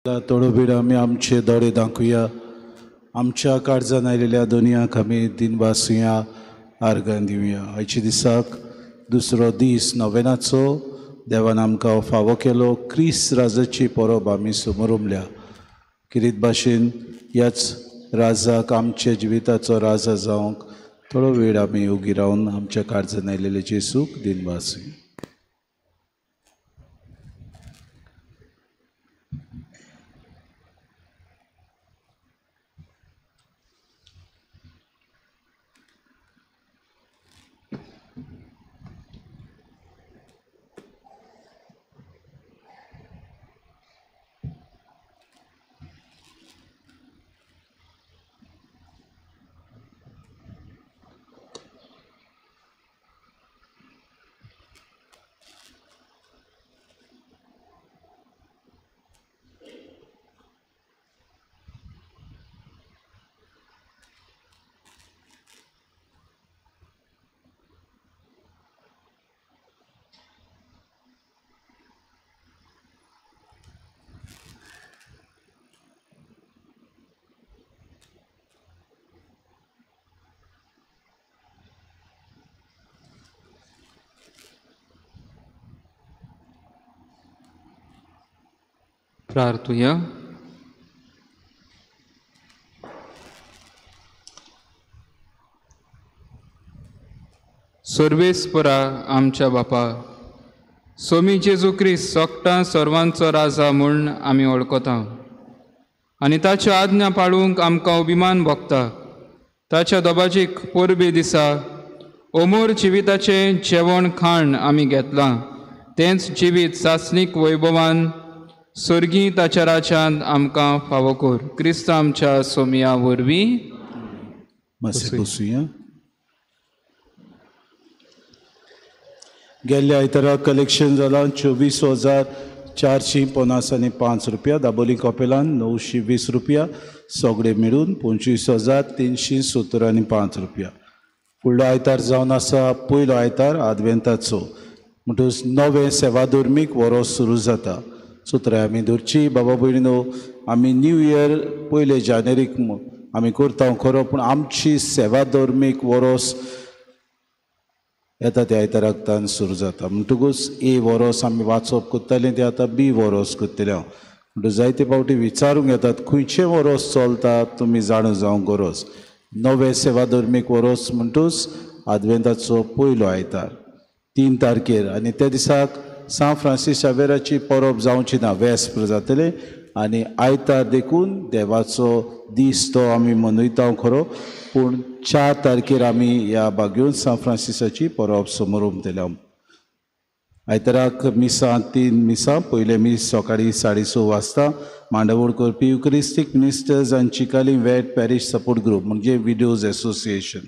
A: थोडो वेळ आमी आमचे दोळे दाखोवया, आमच्या काळजान आयिल्ल्या दोनयाक आमी दिनवासुया, आर्गां दिवया. आयच्या दिसाक दुसरो दीस नोवेनाचो देवान आमकां फावो केलो. क्रिस्त राजाची परब आमी समोरमल्या. किरीत भाशेन ह्याच राजाक आमच्या जिविताचो राजा जावंक थोडो वेळ आमी उगी रावन आमच्या काळजान आयिल्ले जेसूक दिनवासुया.
B: प्रार्थुया. सर्वेस्परा आमच्या बापा, सोमी जेजू क्रिस्त सोगटां सर्वांचो राजा म्हूण आमी वळखता आनी ताच्यो आज्ञा पाळूंक आमकां अभिमान भोगता. ताच्या दोबाजीक परबे दिसा अमोर जिविताचें जेवण खाण आमी घेतलां, तेंच जिवीत सासणीक वैभवान स्वर्गी ताच्या राज्यांत आमकां फावो कर. क्रिस्त आमच्या सोमिया वरवीं.
A: मातशें बसुया. गेल्ल्या आयतारा कलेक्शन जालां 24,455 रुपया. दाबोली कॉपेलान 920 रुपया, सगळे मेळून 25,375 रुपया. फुडलो आयतार जावन आसा पयलो आयतार आदवेंताचो, म्हणटकच नवें सेवाधर्मीक वरोस सुरू जाता. सुत्रां आमी धरची. बाबा भयणीनो, आमी न्यू इयर पयले जानेरीक आमी करता खरो, पूण आमची सेवा धर्मीक वरोस येता त्या आयताराक तान सुरू जाता. म्हणटकूच ए वरोस आमी वाचप करतालीं, तें आतां बी वरोस करतलें हांव. म्हणटकूच जायते फावटी विचारूंक येतात खंयचें वरोस चलता, तुमी जाणा जावंक गरज. नवें सेवा धर्मीक वरोस म्हणटूच आदवेंताचो पयलो आयतार 3 तारखेर, आनी त्या दिसाक सांत फ्रांसीस शावेराची परब जावची ना, वेस्प्र जातलें आनी आयतार देखून देवाचो दीस तो आमी मनयता खरो, पूण 4 तारखेर आमी ह्या बागेवन सांत फ्रांसिसाची परब समोरमतले. आयताराक मिसां 3 मिसां. पयलें मीस सकाळीं 6:30 वाजता मांडावळ करपी युकरिस्टीक मिनिस्टर्स आनी Chicalim weight parish support group म्हणजे विडोज एसोसिएशन.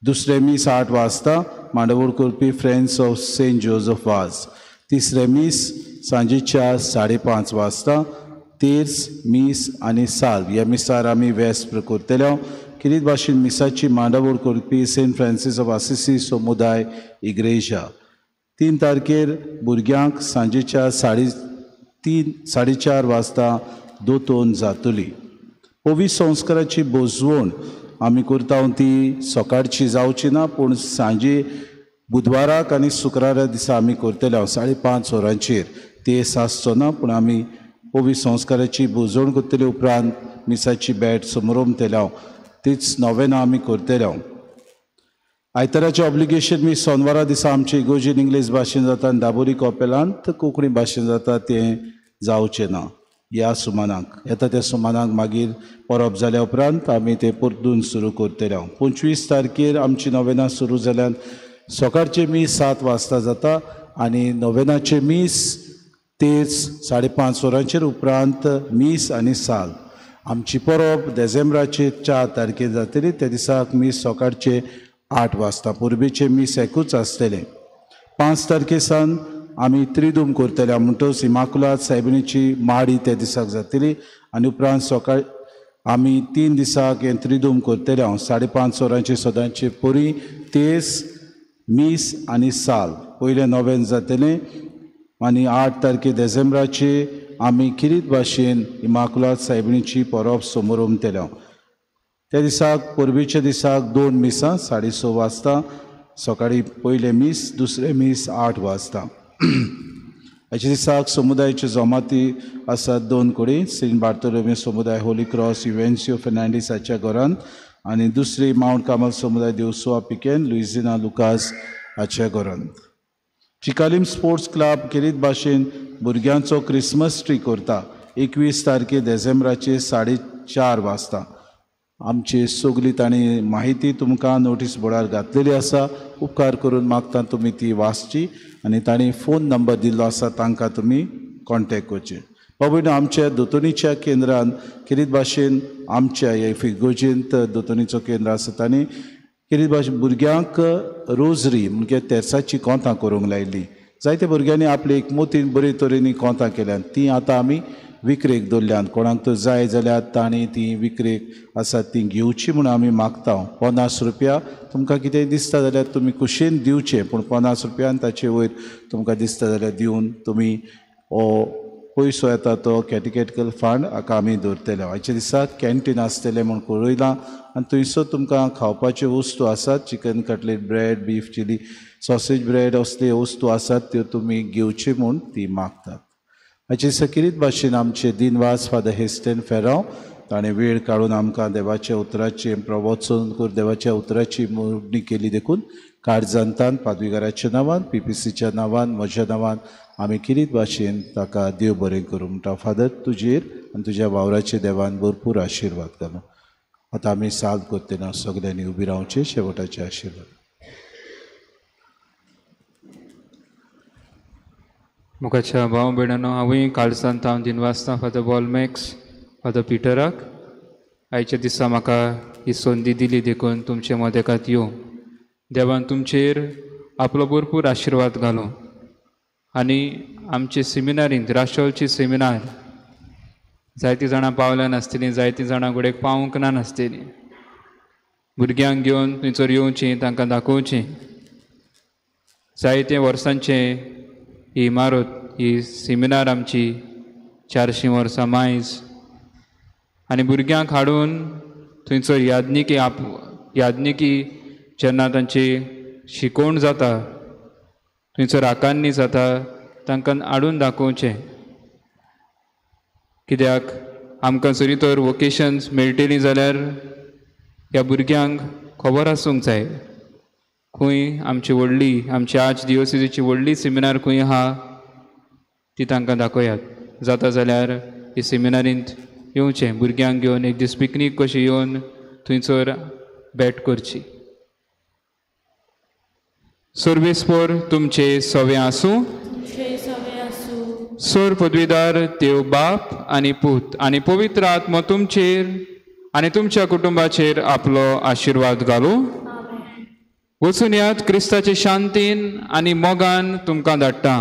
A: दुसरें मीस 8 वाजता मांडावळ करपी friends of Saint Joseph Vaz. तिसरें मीस सांजेच्या 5:30 वाजता. तेर्स मीस आनी साल्व ह्या मिसार आमी वेस्प्र करतले. किरीत भाशेन मिसाची मांडावळ करपी सेंट फ्रांसीस ऑफ आसिसी समुदाय इग्रेजा. 3 तारखेर भुरग्यांक सांजेच्या 3:30 4:30 वाजता दोतोन जातली. पवित्र संस्काराची बोजवण आमी करता ती सकाळची जावची ना, पूण सांजे बुधवाराक आनी शुक्रारा दिसा आमी करतले 5:30 वरांचेर. ते आसचो ना, पूण आमी पवित्र संस्काराची भोजवण करतले उपरांत मिसाची भेट समोरमतले, तीच नोवेनां आमी करतले. आयताराचें ऑब्लिगेशन मी सोनवारा दिसा आमचे इगोर्जीन इंग्लीश भाशेन जाता आनी दाबोली कॉपेलांत कोंकणी भाशेन जाता, तें जावचें ना ह्या सुमानाक. येता त्या सुमानाक मागीर परब जाल्या उपरांत आमी तें परतून सुरू करतले. 25 तारखेर आमची नोवेनां सुरू जाल्यान सकाळचें मीस 7 वाजता जाता आनी नोवेनाचें मीस तेच 5:30 वरांचेर उपरांत मीस आनी साल. आमची परब देसेंब्राचे 4 तारखेर जातली, त्या दिसाक मीस सकाळचे 8 वाजता. परबेचें मीस एकूच आसतलें. 5 तारखे सावन आमी त्रिदूम करतले, म्हणटकच इमाकुलाद सायबिणीची माडी त्या दिसाक जातली आनी उपरांत सकाळ आमी 3 दिसाक हें त्रिदूम करतले. हांव 5:30 वरांचेर सदांचे परी तेस मीस आनी साल पयलें नोवेन जातलें आनी 8 तारखे देसेंब्राचे आमी किरीत भाशेन इमाकुलाद सायबिणीची परब समोरमतले. त्या दिसाक परबेच्या दिसाक 2 मिसां 6:30 वाजता सकाळी पयलें मीस, दुसरें मीस 8 वाजता. हाच्या दिसाक समुदायाच्यो जमाती आसात 2 कडेन, सेंट बार्तोलोमी समुदाय होली क्रॉस युएनसीओ फर्नांडीस हाच्या घरांत आनी दुसरी मावंट कार्मल समुदाय देवसुआ पिकेन लुइजिना लुकास हाच्या घरांत. चिकालीम स्पोर्ट्स क्लब खेरीत भाशेन भुरग्यांचो क्रिसमस ट्री करता 21 तारखे देसेंब्राचे 4:30 वाजता. आमची सगळी तांणी माहिती तुमकां नोटीस बोर्डार घातलेली आसा, उपकार करून मागता तुमी ती वाचची आनी तांणी फोन नंबर दिल्लो आसा तांकां तुमी कॉन्टेक्ट करचे. बाबूनो आमच्या दोतोनीच्या केंद्रान खेरीत भाशेन आमच्या ह्या फिगोजेंत दोतोनीचो केंद्र आसा तांणी खेरीत भाशेन भुरग्यांक रोजरी म्हणजे तेर्साची कोंतां करूंक लायली. जायते भुरग्यांनी आपले एकमोतीन बरे तरेनी कोंतां केल्यान तीं आतां आमी विक्रेक दवरल्यान. कोणाक तर जाय जाल्यार तांणी ती विक्रेक आसा ती घेवची म्हूण आमी मागता. 50 रुपया तुमकां कितेंय दिसता जाल्यार तुमी खुशयेन दिवचें, पूण 50 रुपयान ताचे वयर तुमकां दिसता जाल्यार दिवन तुमी हो पयसो येता तो कॅटिकेटिकल फंड हाका आमी दवरतले. आयच्या दिसा कॅन्टीन आसतलें म्हूण कळयलां आनी थंयसर तुमकां खावपाच्यो वस्तू आसात, chicken cutlet, bread, beef chilli, sausage bread असले वस्तू आसात त्यो तुमी घेवच्यो म्हूण ती मागतात. हाचे सकिरीत भाशेन आमचे दिनवास फादर हेस्टन फेरांव ताणें वेळ काडून आमकां देवाच्या उतराचें प्रवचन करून देवाच्या उतराची मोडणी केली देखून काळजांतान पादवीगाराच्या नांवान, पीपीसीच्या नांवान, म्हज्या नांवान आमी किरीत भाशेन ताका देव बरें करूं म्हणटा. फादर तुजेर आनी तुज्या वावराचे देवान भरपूर आशिर्वाद घालूं. आतां आमी साल करतना सगल्यांनी उबी रावचें शेवटाचे आशिर्वाद.
B: मुखाच्या भाव भयणांनो, हांवूय काळजांत हांव दिनवासता फादर बॉलमॅक्स, फादर पिटराक आयच्या दिसा म्हाका ही संदी दिली देखून तुमचे मदेकात येवं. देवान तुमचेर आपलो भरपूर आशिर्वाद घालूं आनी आमचे सेमिनारींत राशोलची सेमिनार जायतीं जाणां पावल्या नासतलीं, जायतीं जाणां घडयेक पावूंक ना नासतलीं. भुरग्यांक घेवन थंयसर येवचीं, तांकां दाखोवचें. जायते वर्सांचें ही इमारत, ही सेमिनार आमची 400 वर्सां मायज आनी भुरग्यांक हाडून थंयसर यादनिकी यादनिकी जेन्ना तांची शिकोवण जाता थंयसर आकारणी जाता तांकां हाडून दाखोवचें. कित्याक आमकां जरी तर वोकेशन्स मेळटलीं जाल्यार ह्या भुरग्यांक खबर आसूंक जाय खंय आमची व्हडली, आमची आर्च डिओसिजीची व्हडली सेमिनार खंय आहा ती तांकां दाखयात. जाता जाल्यार ही सेमिनारींत येवचें, भुरग्यांक घेवन एक दीस पिकनीक कशी येवन थंयसर भेट करची. सर्वेस्पोर तुमचे सवे आसूं. सोर पदवीदार देव बाप आनी पूत आनी पवित्र आत्मो तुमचेर आनी तुमच्या कुटुंबाचेर आपलो आशिर्वाद घालूं. वचून यात क्रिस्ताचे शांतीन आनी मोगान तुमकां धाडटा.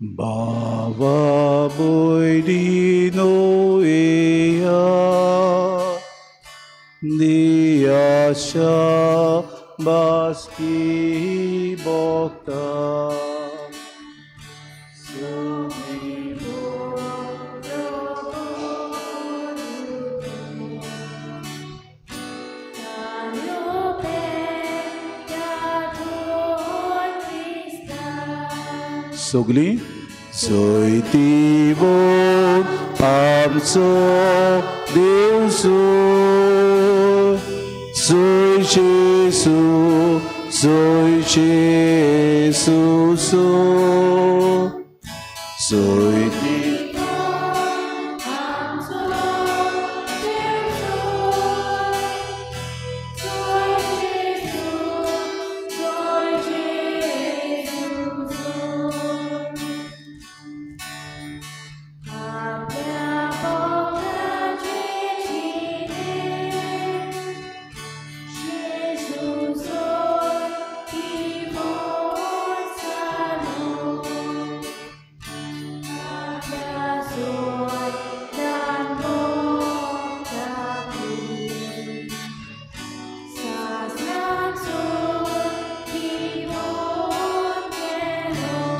A: बाबा भयणीनो येया दियाशा बास्की बोक्ता सगळीं जैतिवंत आमचो देव जय जेसू जय जेसू जय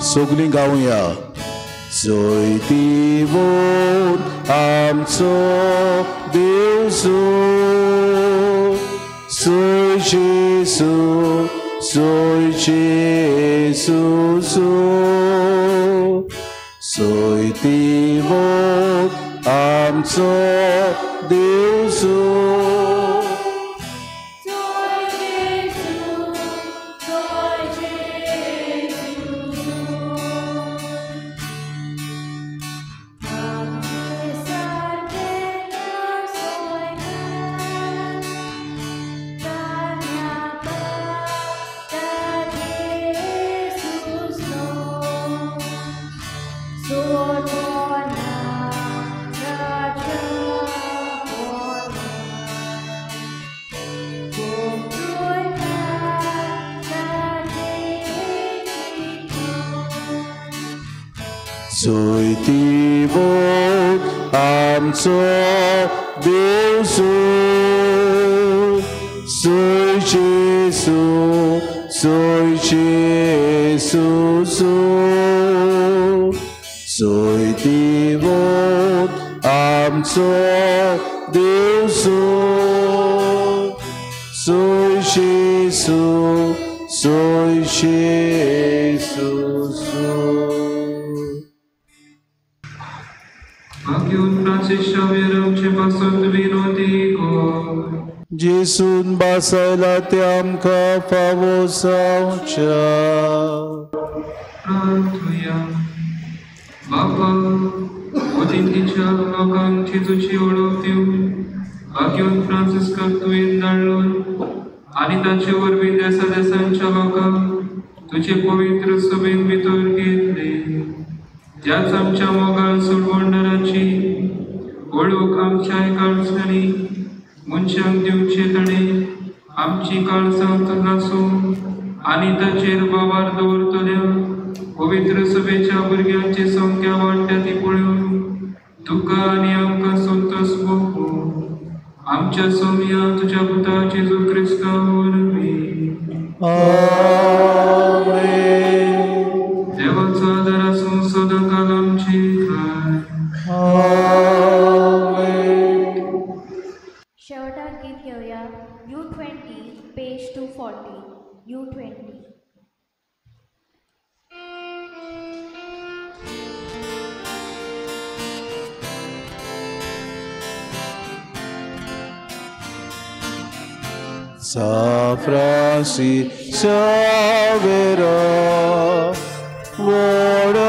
A: सगळीं गावया जैतिवंत आमचो देव जय जेसू जय जेसू जैतिवंत आमचो देव जैतिवंत आमचो देव जय जेसू जय जेसू जैतिवंत आमचो देव जय जेसू जय जेसू. जेसून बासायला ते आमकां फावो जावच्या.
B: बापा वतींच्या लोकांक जेजूची वळख दिवन बाग्योन फ्रांसिस्काक तुवें धाडलो आनी ताचे वरवीं देसा देसांच्या लोकांक तुजे पवित्र सभेन भितर घेतले. त्याच आमच्या मोगाळ सोडवणदाराची वळख आमच्या काळजांनी मनशांक दिवचे ताणें आमची काळजां नासूं आनी ताचेर बाबार दवरतल्या पवित्र सभेच्या भुरग्यांची संख्या वाडटा ती पळोवन तुका आनी आमकां संतोष भोगूं. आमच्या सोमया तुज्या पुता जेजू क्रिस्ता वरवीं. देवाचो आदार आसूं सदांकाल आमचे खाय.
F: शेवटाक गीत घेवया U20 page 240 U20.
A: San Francisco Xavier, ora.